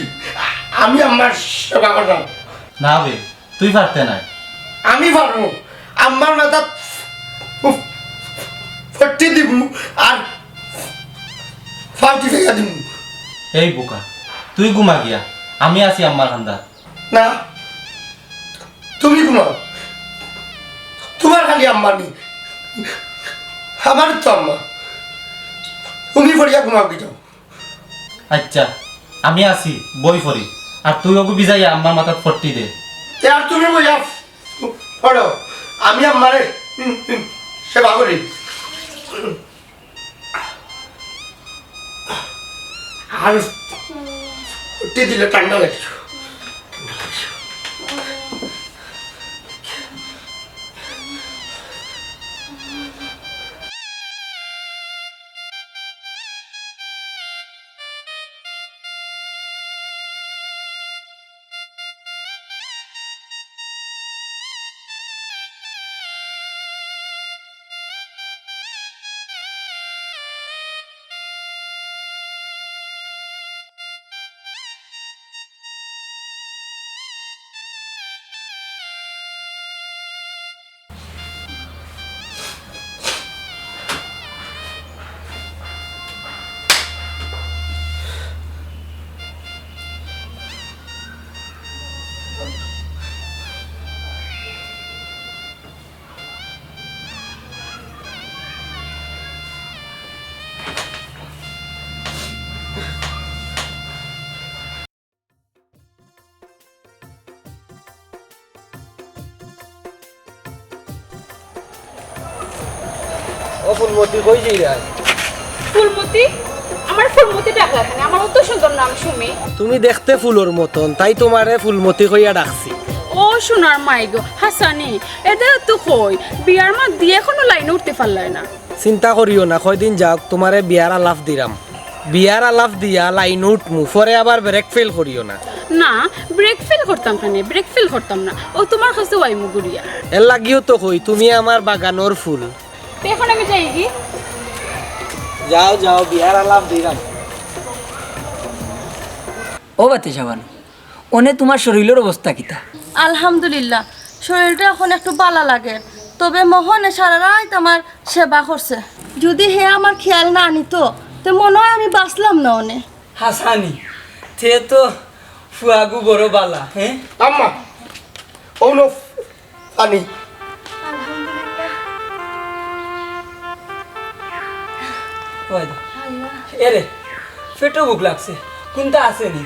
আমি আম্মার সেবা করলাম। না বে, তুই পারতে নায়। আমি পারমু। আম্মার মাথাত ফট্টি দিমু আর ফাউটি ফেকা দিমু। এই বোকা, তুই ঘুমা গিয়া, আমি আছি আম্মার কান্দাত। না, তুমি ঘুমাও। তুমার খালি আম্মা নি, আমার তো আম্মা। তুমি পড়িয়া ঘুমাও কি যাও। আচ্ছা, আমি আছি, বই পড়ি। আর তুই ওগু বিজাইয়া আম্মার মাথাত ফট্টি দে। তে আর তুমি বইয়া পড়ো, আমি আম্মারে, উম, উম, সেবা করি। আর ফট্টি দিলে ঠান্ডা লাগে। ফুলমতি কই যাইরায়? ফুলমতি? আমারে ফুলমতি ডাকলা কেনে? আমার অত সুন্দর নাম সুমি। তুমি দেখতে ফুলর মতন, তাই তুমারে ফুলমতি কইয়া ডাকছি। ও সোনার মাই গো, হাছানি, এ দেও তো কই, বিয়ার মাত দিয়া এখনো লাইনো উঠতে পারলায় না। চিন্তা করিও না, কয়দিন যাউক, তুমারে বিয়ার আলাপ দিরাম। বিয়ার আলাপ দিয়া লাইনো উঠমু, পরে আবার break fail করিও না। না, break fail করতাম কেনে? Break fail করতাম না, অউ তুমার কাছেউ আইমু ঘুরিয়া। এর লাগিউ তো কই, তুমি আমার বাগানর ফুল। তে এখন আমি যাইগি? যাও, যাও, বিয়ার আলাপ দিরাম। ও বাতিশা বানু, অনে তুমার শরীলর অবস্থা কিতা? আলহামদুলিল্লাহ, শরীলটা এখন একটু বালা লাগের, তবে মোহনে সারা রাইত আমার সেবা করছে। যুদি হে আমার খিয়াল না নিতো, তে মনো অয় আমি বাঁচলাম না অনে। হাছানি, তে তো ফুয়াগু বড় বালা, হে? আম্মা, অউ নেও পানি। আলহামদুলিল্লাহ। ওই দে। আল্লাহ। এরে, পেটো ভুক লাগছে, কুন্তা আছে নি?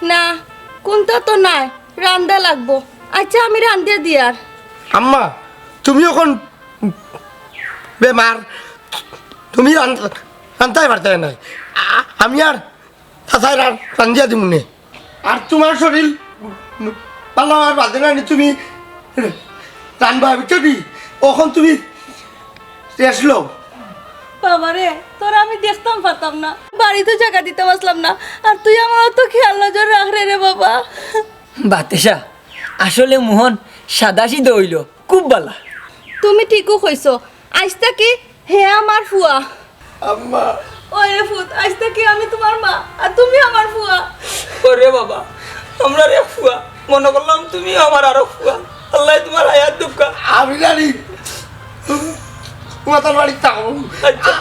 না, কুন্তা তো নাই, রান্দা লাগবো। আইচ্ছা, আমি রান্দিয়া দিয়ার। আম্মা, তুমি অখন বেমার, তুমি রান-, রানতায় পারতায় নায়। আ-, আমি আর চাচায় রা-, রান্দিয়া দিমুনে। আর তুমার শরীল বালা অওয়ার বাদে নানি তুমি রানবায়, বুঝছো নি? অখন তুমি rest লও। বাবারে, তোরে আমি দেখতাম পারতাম না, বাড়িত জাগা দিতাম পারলাম না, আর তুই আমার অত খিয়াল নজর রাখরে রে বাবা। বাতিশা, আসলে মোহন সাদাসিধা অইলো, খুব বালা। তুমি ঠিকউ কইছো, আইজ থাকি হে আমার ফুয়া। আম্মা। ওই রে ফুত, আইজ থাকি আমি তুমার মা, আর তুমি আমার ফুয়া। ওরে বাবা, আমরার এক ফুয়া, মনো করলাম তুমিও আমার আরক ফুয়া। আল্লায় তুমার হায়াত দেউক্কা। আমি জানি, মাতার বাড়ি থাকবো। আইচ্ছা।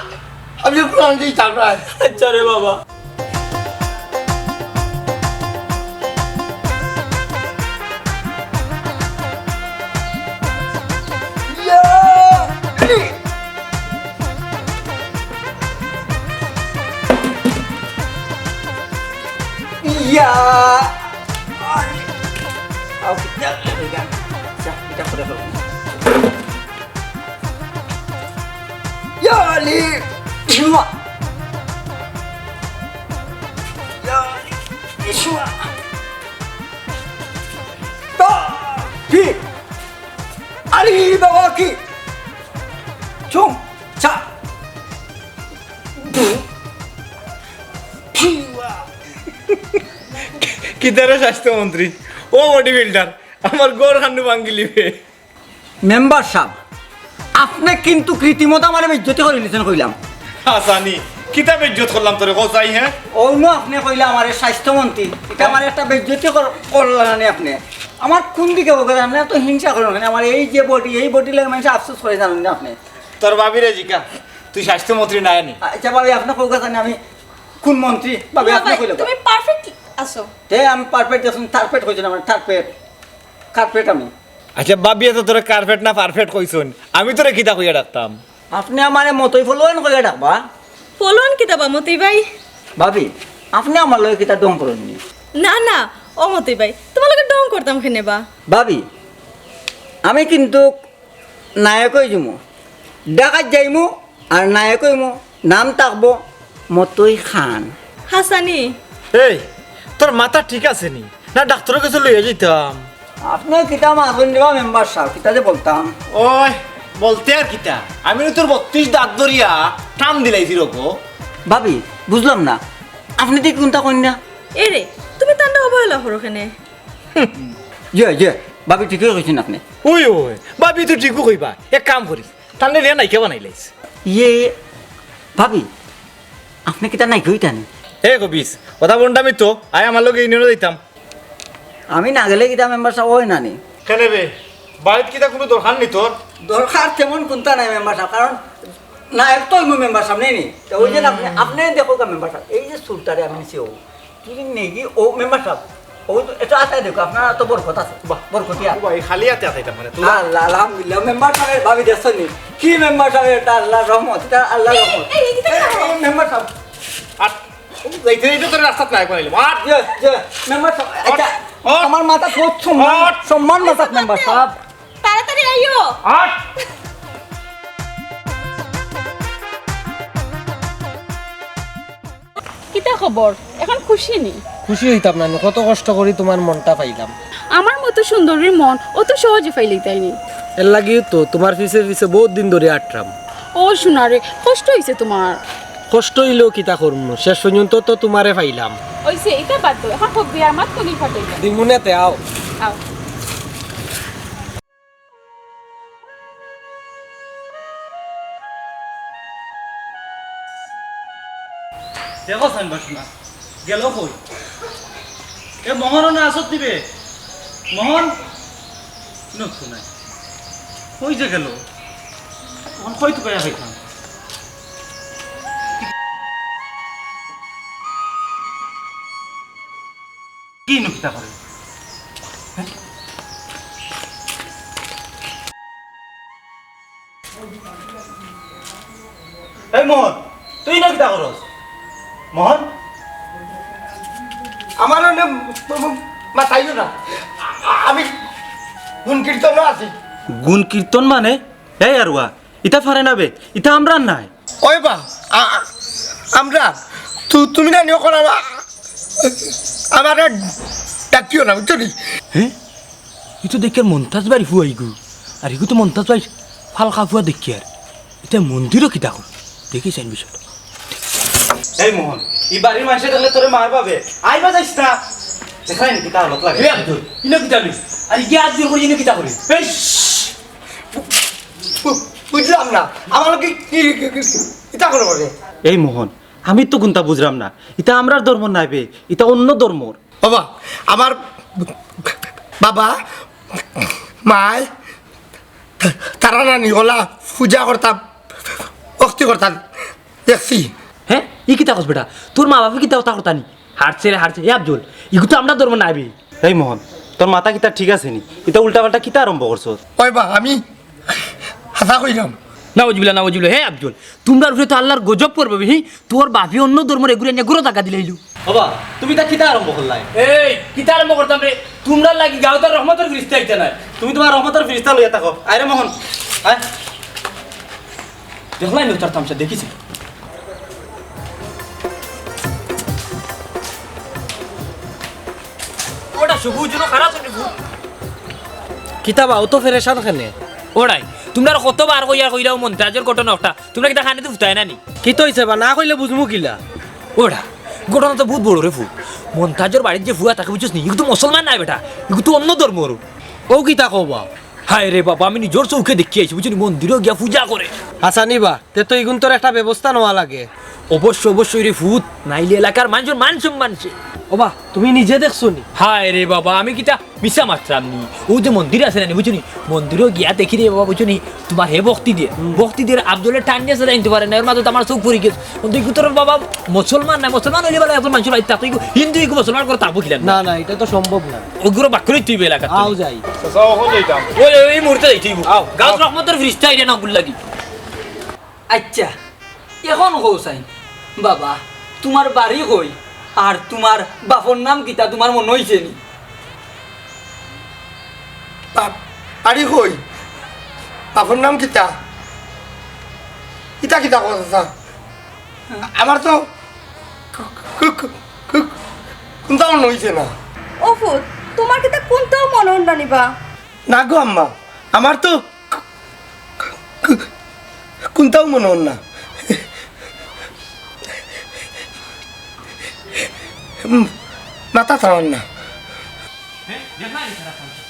আমি কোরআন দিই তারপরে। আইচ্ছা রে বাবা। ইয়া! আরে! আও, ইয়া, ইয়া, ইয়া। যা, ইটা করে ফেলো। ইয়া আলী! ইয়া! ইয়া আলী! ইয়া! তা! কি? আরে বাবা কি? চুম! চা! ফিউয়া! কিতারে স্বাস্থ্যমন্ত্রী? ও body builder, আমার ঘর খান্নু ভাঙ্গিলিবে। মেম্বার সাব, আপনে কিন্তু রীতিমতো আমারে বেইজ্জতি করিলিছইন কইলাম। হাছানি, কিতা বেইজ্জত করলাম তোরে, কও চাই, হে? অউ নু আপনে কইলা আমারে স্বাস্থ্যমন্ত্রী, ইটা আমারে একটা বেইজ্জতি কর-, করলা না নি আপনে? আমার কুন দিকে বউকা জানলে তো হিংসা করইন, মানে আমার এই যে body, এই body লইয়া মানষে আফসোস করে জানইন না আপনে? তোর ভাবিরে জিকা, তুই স্বাস্থ্যমন্ত্রী নায় নি? আইচ্ছা ভাবি, আপনে কউকা জানি আমি কুন মন্ত্রী? ভাবি, না আপনে ভাই, কইলা। তুমি perfect আছো। তে আমি perfect আছি, perfect কইছি না, মানে carpet, carpet আমি। আইচ্ছা, ভাবিয়ে তো তোরে carpet না perfect কইছইন, আমি তোরে কিতা কইয়া ডাকতাম? আপনে আমারে মতই ফলোয়ান কইয়া ডাকবা? ফলোয়ান কিতা বা মতই ভাই? ভাবি, আপনে আমার লগে কিতা ঢং করইন নি? না, না, ও মতই ভাই, তুমার লগে ঢং করতাম কেনে বা? ভাবি, আমি কিন্তু নায়ক অইযিমু, ঢাকাত যাইমু, আর নায়ক অইমু, নাম থাকবো মতই খান। হাছানি। এই, তোর মাথা ঠিক আছে নি? না ডাক্তরর গেছে লইয়া যাইতাম। আপনে কিতা মাতইন দিবা মেম্বার সাব, কিতা যে বলতাম। ওই, বলতে আর কিতা? আমি না তোর বত্রিশ দাঁত ধরিয়া টান দিলাইছি রকো। ভাবি, বুঝলাম না, আপনে দেখি কুনতা কইন না? এরে, তুমি তানরে অবহেলা করো কেনে? জি, জি, ভাবি ঠিকই কইছইন আপনে। ওই, ওই, ভাবি তো ঠিকই কইবা। এক কাম করিস, তানরে নায়িকা বানাইলাইস। ইয়ে, ভাবি, আপনে কিতা নায়িকা অইতা নি? এ কবিস, অতা বন্ডামি তো, আয় আমার লগে ইউনিয়নো যাইতাম। আমি না গেলে কিতা মেম্বার সাব অয় না নি? কেনে বে? বাড়িত কিতা কুনু দরকার নি তোর? দরকার তেমন কুনতা নাই মেম্বার সাব, কারণ নায়ক তো অইমু মেম্বার সাব, নি নি? তে ওই যে আপনে, হুম। আপনে দেখউক্কা মেম্বার সাব, এই যে চুলটারে আমি নিছি ও, যদি নেগি ও মেম্বার সাব, ও তো, এটা আশায় দেখো, আপনার তো বরকত আছে। বাহ। বরকতিয়া। ও ভাই, খালি হাতে আসাইতাম মানে, তুই আল্লাহ, আলহামদুলিল্লাহ, মেম্বার সাব, ভাবি দেখছইন নি? কি মেম্বার সাব এটা, আল্লাহর রহমত, এটা আল্লাহর এই, রহমত। এই, এই, এই, এই, এই, মেম্বার সাব। আর যাইতে যাইতে তোর রাস্তাত নায়ক বানাইলাম। আর যে, যে, মেম্বার সাব, আচ্ছা, আর, আমার মাথা বহুত সম্মান, আর, সম্মান মাথাত মেম্বার সাব। তাড়াতাড়ি আইও। আর কিতা খবর? এখন খুশি নি? খুশি অইতাম না নি, কত কষ্ট করি তুমার মনটা পাইলাম। আমার মতো সুন্দরীর মন অত সহজে পাইলিতায় নি। এরলাগিউ তো তুমার পিছে পিছে বউত দিন ধরি আটরাম। ও সোনারে, কষ্ট অইছে তুমার? কষ্ট অইলেও কিতা করমু, শেষ পর্যন্ত তো তুমারে পাইলাম। অইছে, ইতা বাদ দেও, এখন খুব বিয়ার মাত কলি ফাটাইবা। দিমুনে তে আও। আও। দেখো সাইন বাসনা, গেল কই? এ মোহন না আসত দিবে? মোহন? নতুন নাই। কই যে গেল? এখন কই তো কয়া খাইতাম? কি নু কিতা করে? হ্যাঁ? এই মোহন, তুই না কিতা করস? মোহন, আমার মানে মাথাইও না। আ-, আমি গুণ কীর্তনও আছি। গুণ কীর্তন মানে? এই আরুয়া, ইতা ফারে না বে, ইতা আমরার নায়। ওই বা, আ-, আমরা, তু-, তুমি না নিও করা, আমারে ডাকিও না, বুঝছো নি? হ্যাঁ? ই তো দেখিয়ার মন্তাজ ভাইর ফুয়া ইগু। আর ইগু তো মন্তাজ ভাইর ফালকা ফুয়া দেখিয়ার। ইতা মন্দিরো কিতা কর? দেখি চাইন বিষয়টা। এই মোহন, ই বাড়ির মানষে দেখলে তোরে মারবা বে। আইবা যাইস না। দেখলাই নি কিতা হালত লাগে। এ আব্দুল, ইনো কিতা বে? আর ইগিয়ে আত জোর করি ইনো কিতা করি? এই, শশ! বু-, বু-, বুঝলাম না। আমার কি, কি, কি, কি, ইতা করে বলে? এই মোহন, আমি তো কুনতা বুঝলাম না। ইতা আমরার ধর্ম নায় বে, ইতা অন্য ধর্মর। বাবা, আমার বাবা, মায়, তারা নানি ওলা পূজা করতাম, ভক্তি করতাম, দেখছি। হ্যাঁ? ই কিতা কস বেটা? তোর মা বাপে কিতা কথা করতা নি? হারছে রে, হারছে। এ আব্দুল, ইগু তো আমরার ধর্ম নায় বে। এই মোহন, তোর মাথা কিতা ঠিক আছে নি? ইতা উল্টা পাল্টা কিতা আরম্ভ করছস? ওই বা, আমি হাছা কইলাম। নাউজুবিল্লাহ, নাউজুবিল্লাহ। হে আব্দুল, তুমরার উপরে তো আল্লার গজব পড়বো বে, হি? তোর বাপে অন্য ধর্মর এগুরে নিয়া গুরু জাগা দিলাইলো। বাবা, তুমি তা কিতা আরম্ভ করলাই? এই, কিতা আরম্ভ করতাম রে? তুমরার লাগি গাউত আর রহমতর ফিরিস্তা আইতা নায়। তুমি তুমার রহমতর ফিরিস্তা লইয়া থাকো। আয় রে মোহন, আয়। দেখলাই নি তার তামশা, দেখিস? ওটা সবুজ, ওটা খারাপ, ওটা ভূত। কিতা বা, অত পেরেশান কেনে? ওরাই, তুমরারে কতবার কইয়ার কইলাও মন্তাজর ঘটনা ওটা, তুমরা কিতা কানে দি ফুটায় না নি? কিতা অইছে বা, না কইলে বুঝমু কিলা? ওরা, ঘটনা তো বউত বড় রে ফু। মন্তাজর বাড়িত যে ফুয়া থাকে বুঝছস নি, ইগু তো মুসলমান নায় বেটা, ইগু তো অন্য ধর্মর। অউ কিতা কও বা? হায় রে বাবা, আমি নিজর চউখে দেখি আইছি, বুঝছস নি, মন্দিরো গিয়া পূজা করে। হাছা নি বা, তে তো ইগুনতর একটা ব্যবস্থা নেওয়া লাগে। অবশ্য, অবশ্যই রে ফুত, নাইলে এলাকার মানষর মান সম্মান শেষ। ও বা, তুমি নিজে দেখছো নি? হায় রে বাবা, আমি কিতা মিছা মাতরাম নি? অউ যে মন্দির আছে না নি, বুঝছো নি? মন্দিরো গিয়া দেখি রে বাবা, বুঝছো নি? তুমার হে ভক্তি দিয়া, হুম। ভক্তি দিয়া আব্দুলে টান দিয়া যাইতে পারে না, এর মাঝে তো আমার চউখ পড়ি গেছে। কিন্তু ইগু তো বাবা মুসলমান না, মুসলমান অইলে বালা একজন মানষর বাড়িত থাকতো, ইগু হিন্দু, ইগু মুসলমান করে থাকবো কিলা? না, না, ইটা তো সম্ভব না। অগুরে বাক্য লইতে অইবো এলাকাত। আও যাই। চাচা, অখন যাইতাম। ওই, ওই, এই মুহূর্তে যাইতে অইবো। আও, গাউত আও। রহমতর ফিরিস্তা আইরা না অগুর লাগি। আইচ্ছা, অখন কও চাইন, বাবা, তুমার বাড়ি কই? আর তুমার বাপর নাম কিতা? তুমার মনো অইছে নি? বাপ, বাড়ি কই? বাপর নাম কিতা? ইতা কিতা কথা? আমার তো কু-, কু-, কু-, কু-, কুন্তাও মনো অইছে না। ও ফুত, তুমার কিতা কুন্তাও মনো অর না নি বা? না গো আম্মা, আমার তো কু-, কু-, কুন্তাও মনো অর না। উম, মাথা চালার না। হে, দেখলা নি তারা কান্দে?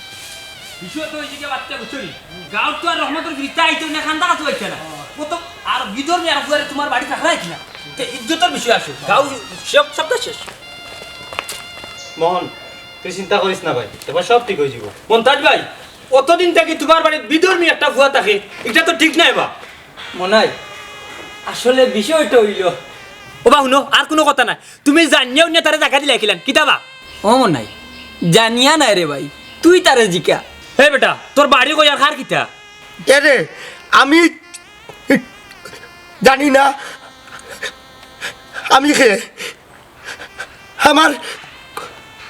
বিষয় তো অইছে গিয়া বাচ্চা বুঝছো নি? গাউত তো আর রহমতর ফিরিস্তা আইতো না, কান্দা কাছে পাইছে না। ও তো আর বিধর্মী আর ফুয়ারে তুমার বাড়ি থাকলাই কি না? তে ইজ্জতর বিষয় আছে। গাউ সব, সবটা শেষ। মোহন, তুই চিন্তা করিস না ভাই, এবার সব ঠিক অইযিবো। মন্তাজ ভাই, অতদিন থাকি তুমার বাড়িত বিধর্মী একটা ফুয়া থাকে, ইটা তো ঠিক নায় বা। মনাই, আসলে বিষয়টা অইলো। ও বা হুনো, আর কুনু কথা নায়। তুমি জানিয়া উনিয়া তারে জাগা দিলায় কিলান, কিতা বা? ও মনাই, জানিয়া নায় রে ভাই, তুই তারে জিকা। হে বেটা, তোর বাড়ি কই আর কার কিতা? এরে, আমি জানি না, আমি কে? আমার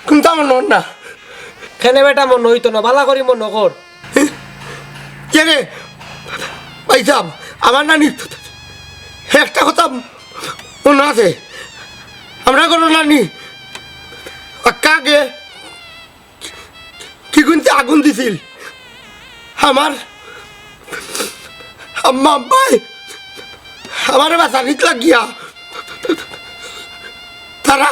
কুন্তা মনো অর না। কেনে বেটা মনো অইতো না, বালা করি মনো কর। কে রে? ভাইসাব, আমার নানি একটা কথা মনো আছে। করো নানি, আক্কাগে কি গুনতে আগুন দিছিল আমার আম্মা আব্বাই আমারে বাঁচানিত লাগিয়া তারা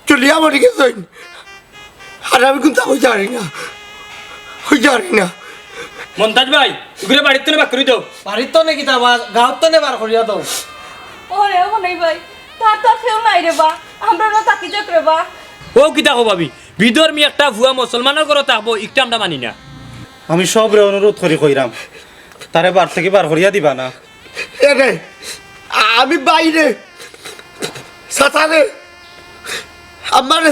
চলিয়া মরি গেছইন। আর আমি কুন্তা কইতাম পারি না, কইতাম পারি না। মন্তাজ ভাই, ইগুরে বাড়ির তনে বার করি দেও। বাড়ির তনে কিতা বা, গাঁওর তনে বার করিয়া দেও। ওরে, ও নাই ভাই, তার তো কেউ নাই রে বা, আমরা না থাকি যাক রে বা। ও কিতা কও ভাবি, বিধর্মী একটা ফুয়া মুসলমানর ঘরো থাকবো, ইকটা আমরা মানি না। আমি সবরে অনুরোধ করি কইরাম, তারে বার থাকি বার করিয়া দিবা না। এ রে, আমি বাইরে, সাতারে, আমারে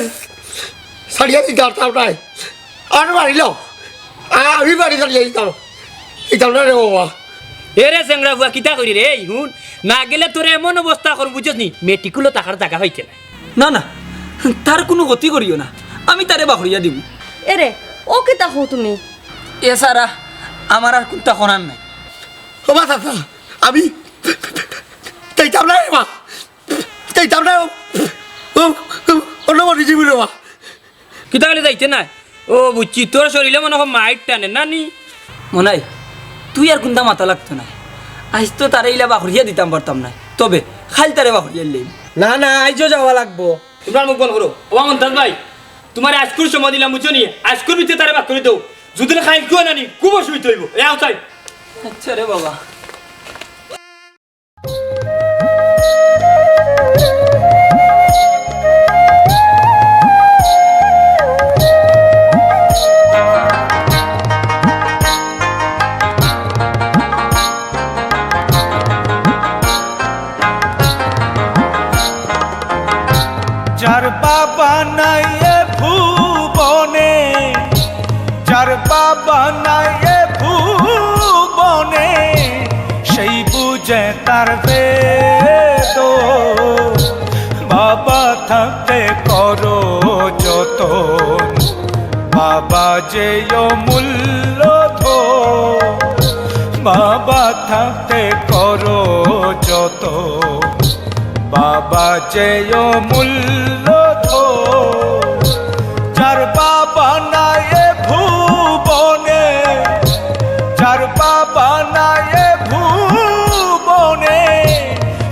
ছাড়িয়া দিতাম নায়। আর বাড়ি লও, আমি বাড়ি ছাড়িয়া দিতাম, দিতাম না রে বাবা। এ রে চেংড়া ফুয়া, কিতা করি রে? এই হুন, না গেলে তোরে এমন অবস্থা করমু বুঝছস নি, মেট্রিকুলো থাকার জাগা পাইতে না। না, না, তার কুনু ক্ষতি করিও না, আমি তারে বার করিয়া দিমু। এ রে, ও কিতা কও তুমি? এ ছাড়া আমার আর কুন্তা করার নাই। ও বা চাচা, আমি যাইতাম না রে বা, যাইতাম না। ও, ও, ও, অন্য বাড়ি যাইমু রে বা। কিতা কইলে যাইতে নায়? ও বুঝছি, তোর শরীরে মনে হয় মাইর টানে, না নি? মনাই, তুই আর কুন্তা মাতা লাগতো নায়। আইজ তো তারে ইলা বার করিয়া দিতাম পারতাম নায়, তবে কাইল তারে বার করিয়া লইমু। না, না, আইজও যাওয়া লাগবো। তোমরা মুখ বন্ধ করো। ও মন্তাজ ভাই, তুমারে আইজকুর সময় দিলাম, বুঝছো নি? আইজকুর ভিতরে তারে বার করি দেও। যদি না কাইলকুও না নি, খুব অসুবিধা অইবো। এ আও চাই। আচ্ছা রে বাবা। যার বাবা নাই এ ভুবনে, যার বাবা নাই এ ভুবনে, সেই বুঝে তার বেদন। বাবা থাকতে করো যতন, বাবা যে অমূল্য ধন। বাবা থাকতে করো যতন, বাবা যে অমূল্য ধন। যার বাবা নাই এ ভুবনে, যার বাবা নাই এ ভুবনে,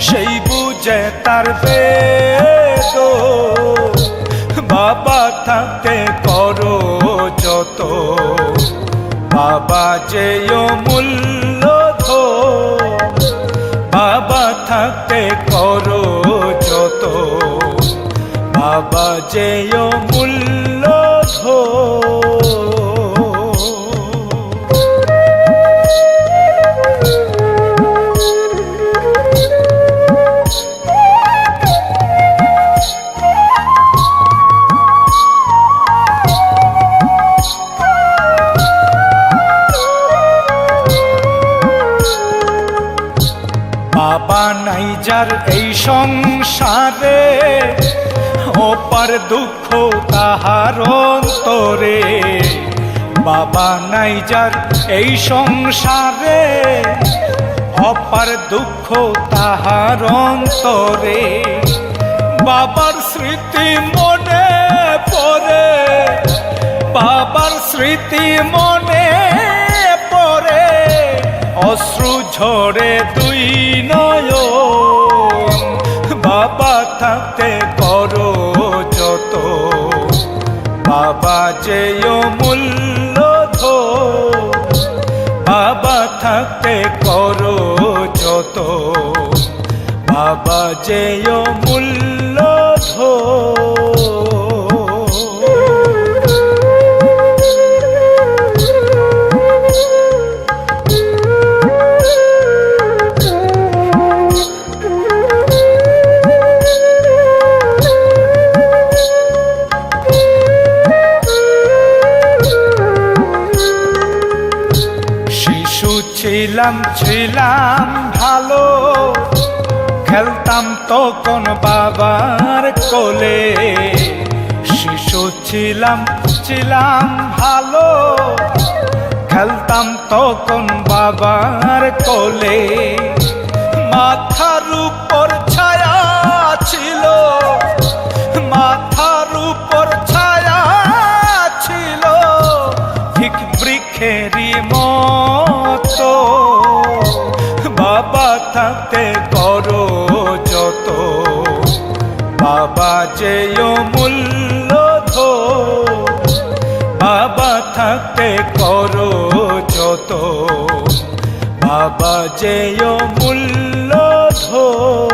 সেই বুঝে তার বেদন। বাবা থাকতে করো যতন, বাবা যে অমূল্য ধন। বাবা থাকতে করো যতন, বাবা যে অমূল্য ধন। বাবা নাই যার এই সংসারে, অপার দুঃখ তাহার অন্তরে। বাবা নাই যার এই সংসারে, অপার দুঃখ তাহার অন্তরে। বাবার স্মৃতি মনে পড়ে, বাবার স্মৃতি মনে পড়ে, অশ্রু ঝরে দুই নয়ন। বাবা থাকতে করো যতন, বাবা যে অমূল্য ধন। বাবা থাকতে করো যতন, বাবা যে অমূল্য ধন। শিশু ছিলাম, ছিলাম ভালো, খেলতাম তখন বাবার কোলে। শিশু ছিলাম, ছিলাম ভালো, খেলতাম তখন বাবার কোলে। মাথার উপর ছায়া ছিল, করো যত, বাবা যে অমূল্য ধন, বাবা থাকতে করো যত, বাবা যে অমূল্য ধন।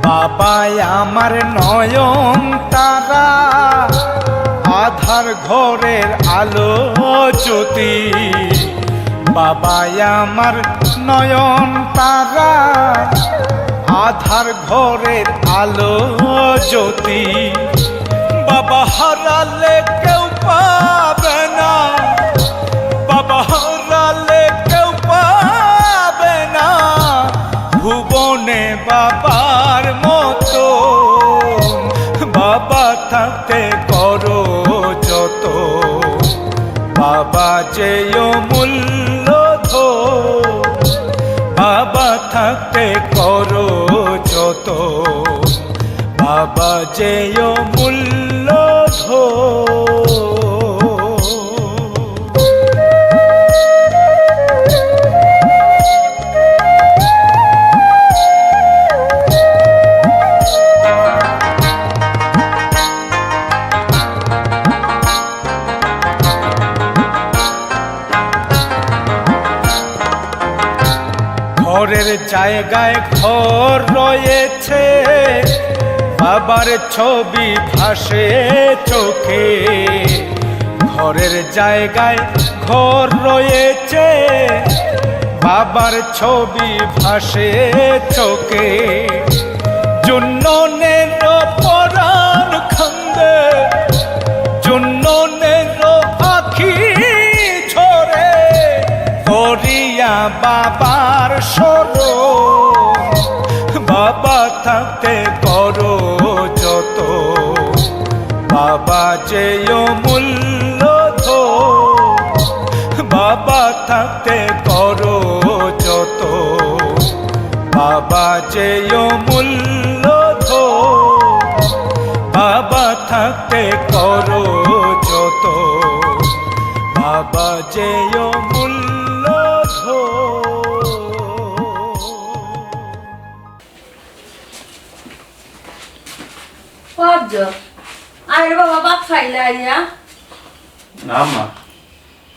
বাবায় আমার নয়ন তারা, আধার ঘরের আলো জ্যোতি। বাবায় আমার নয়ন তারা, আধার ঘরের আলো জ্যোতি। বাবা হারালে কেউ পাবে না, বাবা হারালে কেউ পাবে না ভুবনে বাবার মতো। বাবা থাকতে করো যত, বাবা যে অমূল্য ধন, বাবা থাকতে করো যত, বাবা যে অমূল্য ধন। ঘরের জায়গায় ঘর রয়েছে, বাবার ছবি ভাসে চোখে। ঘরের জায়গায় ঘর রয়েছে, বাবার ছবি ভাসে চোখে। জুন্ননের পরাণ কান্দে, জুন্ননের আখি ঝরে, করিয়া বাবার স্মরণ। বাবা থাকতে করো যত, বাবা যে অমূল্য ধন। বাবা থাকতে করো যত, বাবা যে অমূল্য ধন। বাবা থাকতে করো যত, বাবা যে অমূল্য ধন। আয় রে বাবা, ভাত খাইলে আইয়া? না মা,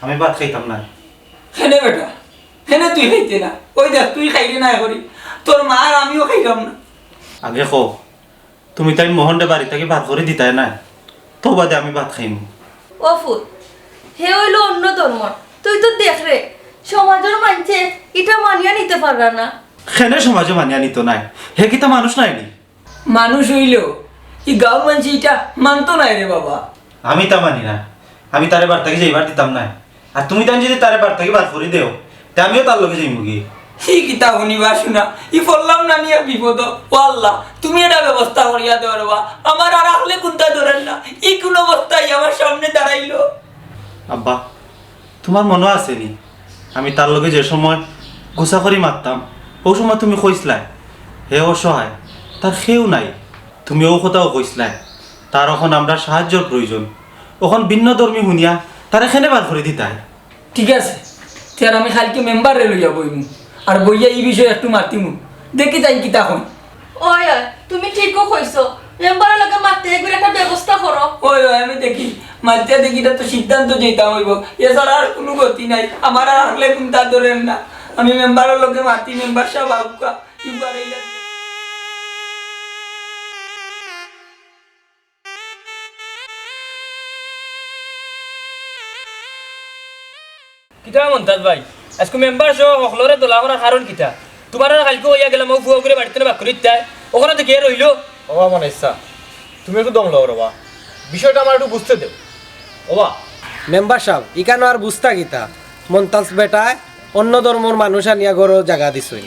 আমি ভাত খাইতাম না। হেনে বেটা, হেনে তুই খাইতে না? ওই দেখ, তুই খাইলে না করি, তোর মা আর আমিও খাইতাম না। আগে কও, তুমি তাইন মোহনরে বাড়ি থাকি বার করি দিতায় না, তো বাদে আমি ভাত খাইমু। ও ফুত, হে অইলো অন্য ধর্মর, তুই তো দেখরে, সমাজর মানষে ইটা মানিয়া নিতে পাররা না। কেনে সমাজে মানিয়া নিতো নায়? হে কিতা মানুষ নায় নি? মানুষ অইলেও ই গাঁওর মানষে ইটা মানতো নায় রে বাবা। আমি তা মানি না, আমি তারে বাড়ি থাকি যাইবার দিতাম নায়। আর তুমি তাইন যদি তারে বাড়ি থাকি বার করি দেও, তে আমিও তার লগে যাইমুগি। হি কিতা হুনিবা শুনা, ই পড়লাম না নি এক বিপদ। ও আল্লাহ, তুমি এটা ব্যবস্থা করিয়া দেও রে বা। আমার আর আখলে কুন্তা ধরের না, ই কুন অবস্থায় আমার সামনে দাঁড়াইলো। আব্বা, তুমার মনো আছে নি, আমি তার লগে যে সময় গুছা করি মাততাম, অউ সময় তুমি কইছলায়, হে অসহায়, তার কেউ নাই। তুমি অউ কথাও কইছলায়, তার অখন আমরার সাহায্যর প্রয়োজন। অখন ভিন্ন ধর্মী হুনিয়া তারে কেনে বার করি দিতায়? ঠিক আছে, তে আর আমি কাইলকে মেম্বাররে লইয়া বইমু, আর বইয়া ই বিষয়ে একটু মাতিমু, দেখি তাইন কিতা কইন। অয়, অয়, তুমি ঠিকউ কইছো, মেম্বারর লগে মাতিয়া এগুর একটা ব্যবস্থা করো। অয়, অয়, আমি দেখি, মাতিয়া দেখি, ইটা তো সিদ্ধান্ত যেতা অইবো, এছাড়া আর কুনু গতি নাই। আমার আর আখলে কুন্তা ধরের না, আমি মেম্বারর লগে মাতি, মেম্বার সাব আউক্কা, ইবার এই কিতা মন্তাজ ভাই, আইজকু মেম্বার সহ হকলরে দলা করার কারণ কিতা? তুমারে না কাইলকু কইয়া গেলাম, অউ ফুয়া অগুরে বাড়িত থনে বার করি দিতায়, অখনো দেখিয়া রইলো। ওবা মনাইছা, তুমি একটু দম লও রেবা, বিষয়টা আমারে একটু বুঝতে দেও। ওবা। মেম্বার সাব, ইখানো আর বুঝতা কিতা? মন্তাজ বেটায় অন্য ধর্মর মানুষ আনিয়া ঘরো জাগা দিছইন।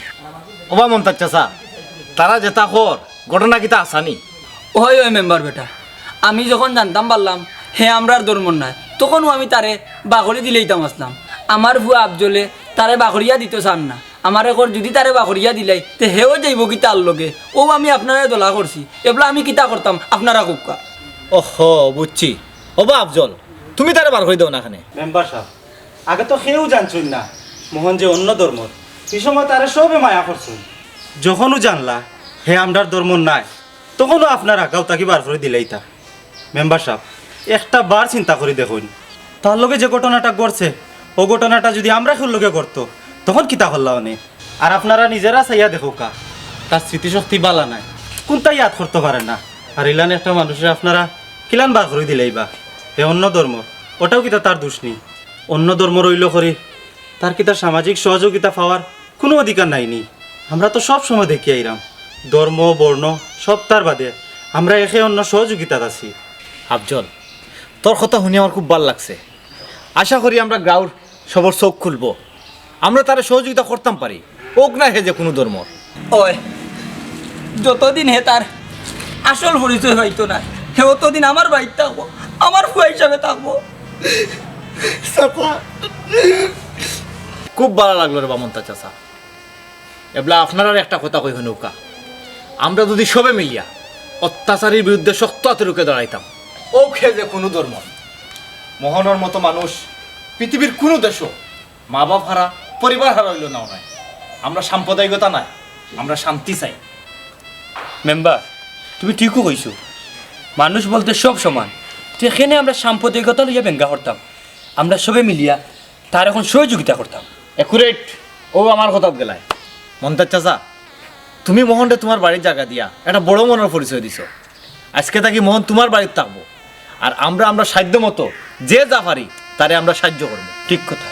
ওবা মন্তাজ চাচা, তারা যেতা কর, ঘটনা কিতা হাছা নি? অয়, অয় মেম্বার বেটা, আমি যখন জানতাম পারলাম হে আমরার ধর্মর নায়, তখনও আমি তারে বাকরি দিলাইতাম আছলাম। আমার ফুয়া আফজলে তারে বাকরিয়া দিতো চার না। আমারে কর যুদি তারে বাকরিয়া দিলাই, তে হেও যাইবো কিতার লগে? অউ আমি আপনারে দলা করছি, এবলা আমি কিতা করতাম আপনারা কউক্কা। ওহো, বুঝছি। ওবা আফজল, তুমি তারে বার করি দেও না কেনে? মেম্বার সাব, আগে তো কেউ জানছইন না মোহন যে অন্য ধর্মর। ই সময় তারে সবে মায়া করছইন। যখনউ জানলা হে আমরার ধর্মর নায়, তখনউ আপনারা গাঁও থাকি বার করি দিলাইতা। মেম্বার সাব, একটা বার চিন্তা করি দেখইন, তার লগে যে ঘটনাটা ঘটছে, অউ ঘটনাটা যুদি আমরা কেউর লগে ঘটতো, তখন কিতা করলা অনে? আর আপনারা নিজেরা চাইয়া দেখউক্কা, তার স্মৃতিশক্তি বালা নায়, কুন্তা ইয়াদ করতো পারে না। আর ইলান একটা মানুষরে আপনারা কিলান বার করি দিলাইবা? হে অন্য ধর্মর, অটাও কিতা তার দুষ নি? অন্য ধর্মর অইলো করি তার কিতা সামাজিক সহযোগিতা পাওয়ার কুনু অধিকার নাই নি? আমরা তো সব সময় দেখি আইরাম, ধর্ম, বর্ণ সবতার বাদে আমরা একে অন্যর সহযোগিতাত আছি। আফজল, তোর কথা হুনি আমার খুব ভালা লাগছে। আশা করি আমরা গাঁওর সবর চউখ খুলবো, আমরা তারে সহযোগিতা করতাম পারি, অউক না হে যে কুনু ধর্মর। অয়, যতদিন হে তার আসল পরিচয় পাইতো না, হে অতদিন আমার বাড়িত থাকবো, আমার ফুয়া হিসাবে থাকবো। চাচা। খুব ভালা লাগলো রে বা মন্তাজ চাচা। এবলা আপনারারে একটা কথা কই হুনউক্কা, আমরা যুদি সবে মিলিয়া অত্যাচারীর বিরুদ্ধে শক্ত আতে রুখে দাঁড়াইতাম, অউক হে যে কুনু ধর্মর, মোহনর মতো মানুষ পৃথিবীর কুনু দেশো মা বাপ হারা, পরিবার হারা অইলো না অনায়। আমরা সাম্প্রদায়িকতা নায়, আমরা শান্তি চাই। মেম্বার, তুমি ঠিকউ কইছো, মানুষ বলতে সব সমান। তে কেনে আমরা সাম্প্রদায়িকতা লইয়া বেঙ্গা করতাম? আমরা সবে মিলিয়া তার অখন সহযোগিতা করতাম। অ্যাকুরেট, অউ আমার কথাত গেলায়। মন্তাজ চাচা, তুমি মোহনরে তুমার বাড়ির জাগা দিয়া একটা বড় মনর পরিচয় দিছো। আইজকে থাকি মোহন তুমার বাড়িত থাকবো, আর আমরা আমরার সাধ্য মতো যে যা পারি তারে আমরা সাহায্য করমু। ঠিক কথা।